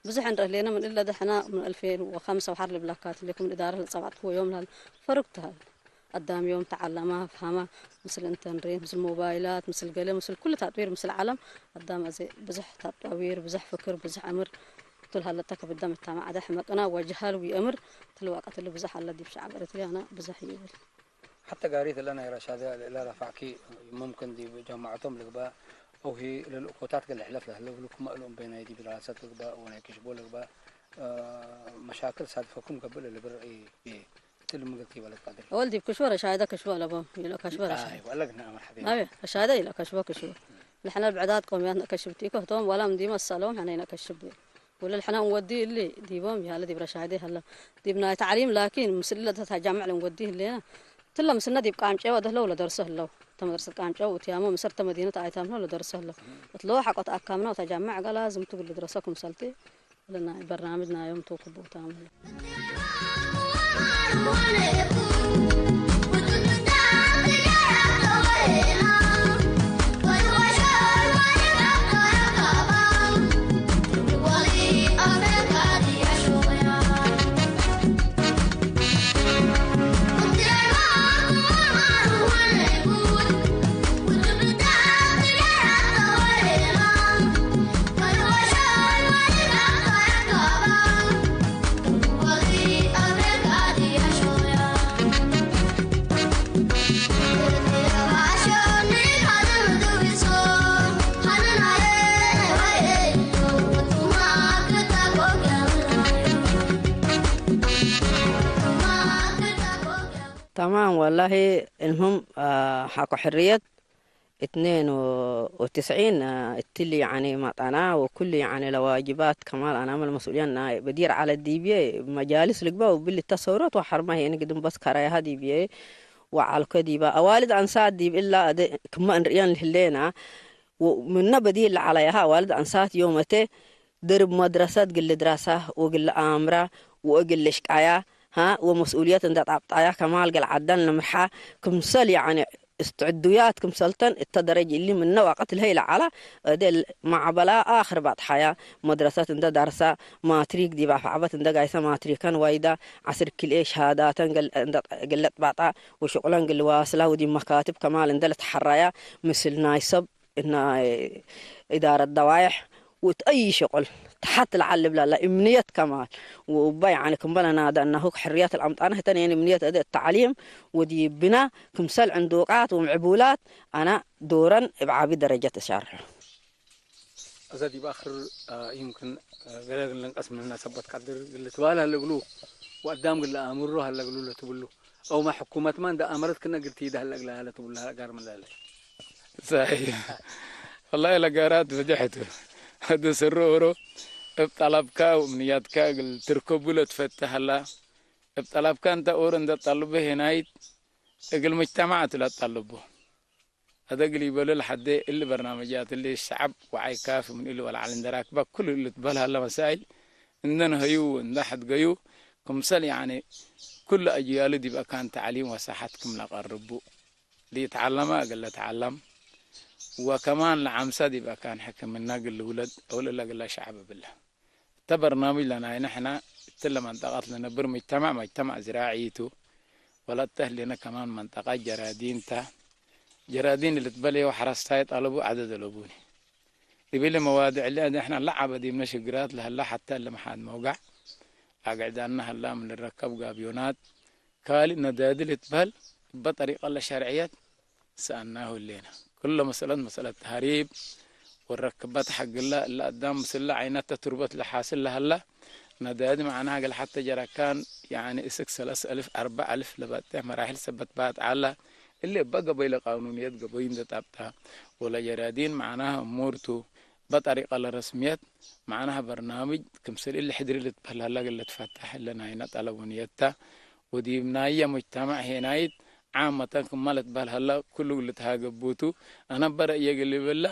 ብዙሕ እንደ ህሌነ ምን እለ ደሐና ምን አልፌን ወከምሰ ወሐር ልብላካት ህሌኩ ምን እዳረ ለጸብዐትኩ ወዮም ለህል ፈርግ ተህል። አዳም ዮም ተዐለማ፣ ፈሀማ፣ ምስል ኢንተርኔት፣ ምስል ሞባይላት፣ ምስል ገሌ፣ ምስል ኩሉ ታጥዊር፣ ምስል ዐለም። አዳም አዜ ብዙሕ ታጥዊር፣ ብዙሕ ፍክር፣ ብዙሕ አምር እቱ ለሀለተ ከብደ መጅተመዕ ዐደ ሕመቅና ወጀሀል ወአምር። እትሊ ወቀት እሊ ብዙሕ ዐለ ዲብ ሸዐብ ኤረትርያ አነ ብዙሕ ይብል። ሐተ ጋሪት እለ ናይ ረሻደ ለረፋዕኪ፣ ሙምክን ዲብ ጀማዐቶም ልግበእ፣ አው ህይ ለልእኮታት ገሌ ሕለፍ ለህለው እግልኩም እሉ እምበይናይ ዲብ ድራሰት ልግበእ ወናይ ክሽቦ ልግበእ፣ እ፣ መሻክል ሳድፈኩም ገብእ ለልብል ርአይ ብዬ። እትሊ ምግልቲ በለት ቃድር። አወል ዲብ ክሽቦ ረሻይደ ክሽቦ አለቦም፣ ይለከሽቦ ረሻይደ። አይወ፣ አለግና መርሐባ። አቤ፣ ረሻይደ ይለከሽቦ ክሽቦ። ለሕነ ብዕዳት ቆምያት ነአከሽብ ቲኮ ህቶም ወላ ምዲመ አሰሎም ሕነ ይነአከሽብ። ወለልሕነ እንወዲ እሊ ዲቦም ይሃለ ዲብ ረሻይደ ይሃለ። ዲብ ናይ ተዕሊም ላኪን ምስል ለተጃምዕ ለእንወዲ ህሌነ። ትለ ምስልነ ዲብ ቃምጨው አደህለው ለደርሶ ህለው። ተመድረሰት ቃምጨው ወትያሞ ምስል ተመዲነት አይታም ህለው ለደርሶ ህለው። እትሎ ሐቆት አካምና ወተጃምዕ ገላ ዝምቱ ግል ድረሶ ክምሰልቲ። ለናይ በርናምጅ ናዮም ቱ ክቡታም። ተማም፣ ወላሂ፣ እልሙም፣ አ፣ ሐቆ ሕርየት እትኔን ወትስዒን፣ አ፣ እትሊ፣ ያኒ፣ መጠና ወኩሉ፣ ያኒ፣ ለዋጅባት ከማል አናመል መስኡልየን ናይ በዲር ዐለ ዲብዬ መጃልስ ልግበእ ወብሊ ተሰውረት ወሐርመ ሄን ግድም በስ ከረያሃ ዲብዬ ወዐልኮ ዲባ አዋልድ አንሳት ዲብ እላ አደ ክመ እንርእየን ልህሌና ወምነ በዲር ለዐለያሃ አዋልድ አንሳት ዮም እተ ድርብ መድረሰት እግል ልድረሳ ወእግል ለአምራ ወእግል ልሽቃያ፣ ሀ፣ ወመስኡልየት እንደ ጣብጣያ ከማል ገልዓዳን ለምርሓ ክምሰል፣ ያኒ፣ እስትዕዱያት ክምሰልተን እተ ደረጅ እሊ ምነ ወቅት ለሀይ ለዐላ፣ እደ መዕበላ አክር ባጥሓያ መድረሰት እንደ ዳርሳ ማትሪክ ዲብ አፍዐበት እንደ ጋይሰ ማትሪከን ዋይዳ ዐስር ክልኤ ሸሃዳተን ገል-፣ እንደ ገለጥ ባጣ ወሽቁለን ግል ዋስላ ወዲብ መካትብ ከማል እንደ ለትሐራያ ምስል ናይ ሰብ እና ኢዳረት ደዋይሕ ወእት አይ ሽቁል ተሐት ለዐል ልብላ እምንየት ከማል ወእባ፣ ያኒ፣ ክምበ ለናደ እናሁ ሕርየት ለአምጣነ ህተን የን እምንየት እደ ተዕሊም ወዲብ ብና ክምሰል ዕንዱቃት ወምዕቡላት አነ ዶረን እብ ዐቢ ደረጀት እሻርሑ። አዘ ዲብ አክር፣ አ፣ ይምክን፣ አ፣ ገሌ እግል ልንቀስ ምንነ ሰበት ቀድር እግል ልትባል ሀለ እግሉ ወአዳም እግል ለአምሮ ሀለ እግሉ ለትብሉ። አውመ ሕኩመትመ እንደ አመረት ክነ እግል ቲደ ሀለ እግለ ሀለ ትብሉ ጋር ምን ለሀለ። ሳይ። ወላሂ ለጋራት ፈጀሐቱ። ሀዱ ስሩ ኦሮ እብ ጠለብካ ወእምንያትካ እግል ትርከቡ ለትፈትሕ ሀላ። እብ ጠለብካ እንተ ኦሮ እንደ ጠልቡ ሄናይት እግል ሙጅተማዕ ቱ ለጠልቡ። አደግ ሊበሉ ለሐዴ እሊ በርናመጃት እሊ ሸዐብ ወዓይ ካፊ ምን እሊ ወለዐል እንደ ራክበ ኩሉ ልትበል ሀለ መሳይል እንደ ነሀዩ ወእንደ ሐድገዩ ክምሰል፣ ያኒ፣ ኩሉ አጅያሉ ዲብ አካን ተዕሊም ወሳሐት ክም ለቀርቡ፣ ሊተዐለመ እግል ለተዐለም ወከማን ለዐምሰ ዲብ አካን ሕክምና እግል ልውለድ አው ለእለ እግለ ሸዐብ እብለ። እተ በርናምጅ ለናይነ ሕነ እትለ መንጠቀት ለነብር ሙጅተማዕ፣ መጅተማዕ ዝራዒ ቱ፣ ወለእተ ህሌነ ከማን መንጠቀት ጀራዲን ተ። ጀራዲን ልትበለየ ወሐረስታይ ጠለቡ ዐደድ አለቡኒ። ዲብሊ መዋድዕ እሊ አዜ ሕነ ለዐበ ዲብነ ሽግራት ለሀላ ሐተ እሊ መሓድ መውጋዕ አግዕዳነ ሀላ ምን ልረከብ ጋብዮናት፣ ካልእ ነዳዲ ልትበህል እበ ጠሪቀ ለሸርዕየት ሰአልናሁ ህሌነ። ክሎ መሰለት መሰለት ተህሪብ ወረክበት ሐግለ እለ አዳም ምስለ ዓይነተ ቱርበት ለሓስል ለሀለ ነዳዲ መዕናህ እግል ሐተ ጀረካን፣ ያኒ እስክ ሰለስ አልፍ አርበዕ አልፍ ለበጤሕ መራሕል ሰበት ባትዓላ። እሊ እበ ገበይ ለቃኑንየት ገበዩ እንደ ጣብጣ ወለጀራዲን መዕናህ እሙር ቱ። በጠሪቀ ለረስምየት መዕናህ በርናምጅ ክምስል እሊ ሕድሪ ልትበህል ሀለ እግል ልትፈተሕ እለ ናይነ ጠለቡ ንየት ተ። ወዲብ ናየ ሙጅተመዕ ሄናይት ዓመተን ክመ ልትበህል ሀለ ክሉ እግል ልትሃገቡ ቱ። አነ በረእየ እግል እብለ፣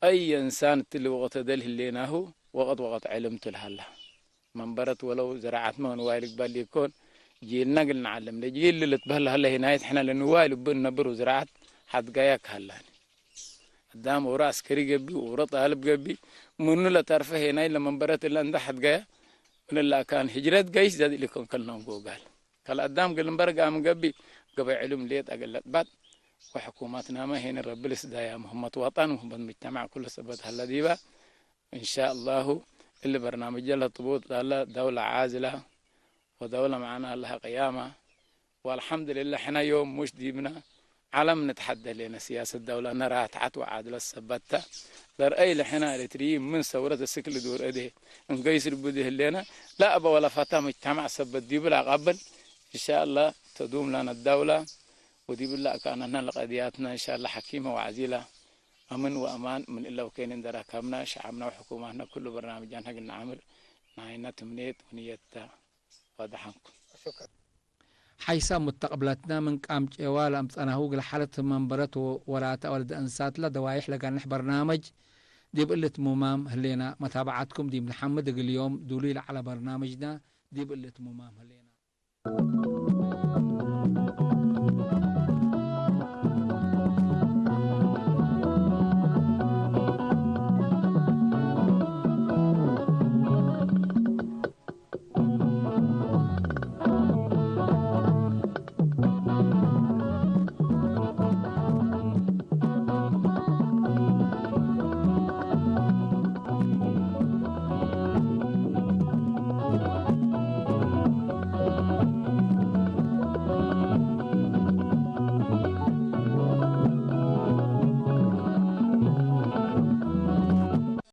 አየ እንሳን እትሊ ወቅት እደል ህሌናሁ ወቅት ወቅት ዕልም ቱ ለሀለ። መንበረት ወለው ዝራዐትመ ንዋይ ልግበእ ሊኮን፣ ጂልነ እግል ነዐልም ለጂል ልትበህል ሀለ ሄናይት ሕነ ለንዋይ ልቡ እነብር ወዝራዐት ሐድጋያ ከሀላኒ። አዳም ኦሮ ዐስከሪ ገብእ፣ ኦሮ ጣልብ ገብእ፣ ምኑ ለተርፈ ሄናይ ለመንበረት እለ እንደ ሐድገየ፣ ምን እለ አካን ህጅረት ገይስ ዘድ ኢሊኮን ከልነው ጎጋል። ከለ አዳም እግል እንበር ጋም ገብእ፣ ገበይ ዕሉም ሌጥ እግል ለጥባጥ፣ ወሕኩመትናመ ሄነ ረቢ ልስዳያ ምህመት ወጠን ወምህመት ሙጅተማዕ ኩሉ ሰበት ሀለ ዲበ። እንሻአላሁ እሊ በርናምጀ ለጥቡጥ ላለ ደውለ ዓዝለ ወደውለ መዕናህ ለሀ ቅያመ። ወአልሐምድልላህ፣ ሕነ ዮም ሙሽ ዲብነ ዐለም ንትሐደ ህሌነ፣ ሲያሰት ደውለነ ራትዐት ወዓድለት ሰበት ተ። ለርአይ ለሕነ ኤሪትርይን ምን ሰውረት እስክ ልዱር እዴ እንገይስ ልቡድ ህሌነ፣ ለአበ ወለፈተ ሙጅተመዕ ሰበት ዲቡ ለአቀብል። እንሻአላህ ተዱም ለነ ደውለ፣ ወዲብ እለ አካነትነ ለቀድያትነ እንሻአላህ ሐኪመ ወዐዚለ፣ አምን ወአማን ምን እለ ወኬን እንደ ረከብነ፣ ሸዐብነ ወሕኩማትነ ኩሉ በርናምጃትነ እግል ነዐምር ናይነ ትምኔት ወንየት ተ። ወደሐንኩም። ሐይሳም ሙተቅብለትነ ምን ቃም ጨዋ ለአምጸናሁ እግል ሐለት መንበረት ወላተ ወልደ እንሳት ለደዋይሕ ለጋንሕ በርናመጅ ዲብ እሊ ትሙማም ህሌና። መታበዓትኩም ዲብ ነሐምድ እግል ዮም ዱሉይ ለዐለ በርናመጅነ ዲብ እሊ ትሙማም ህሌና።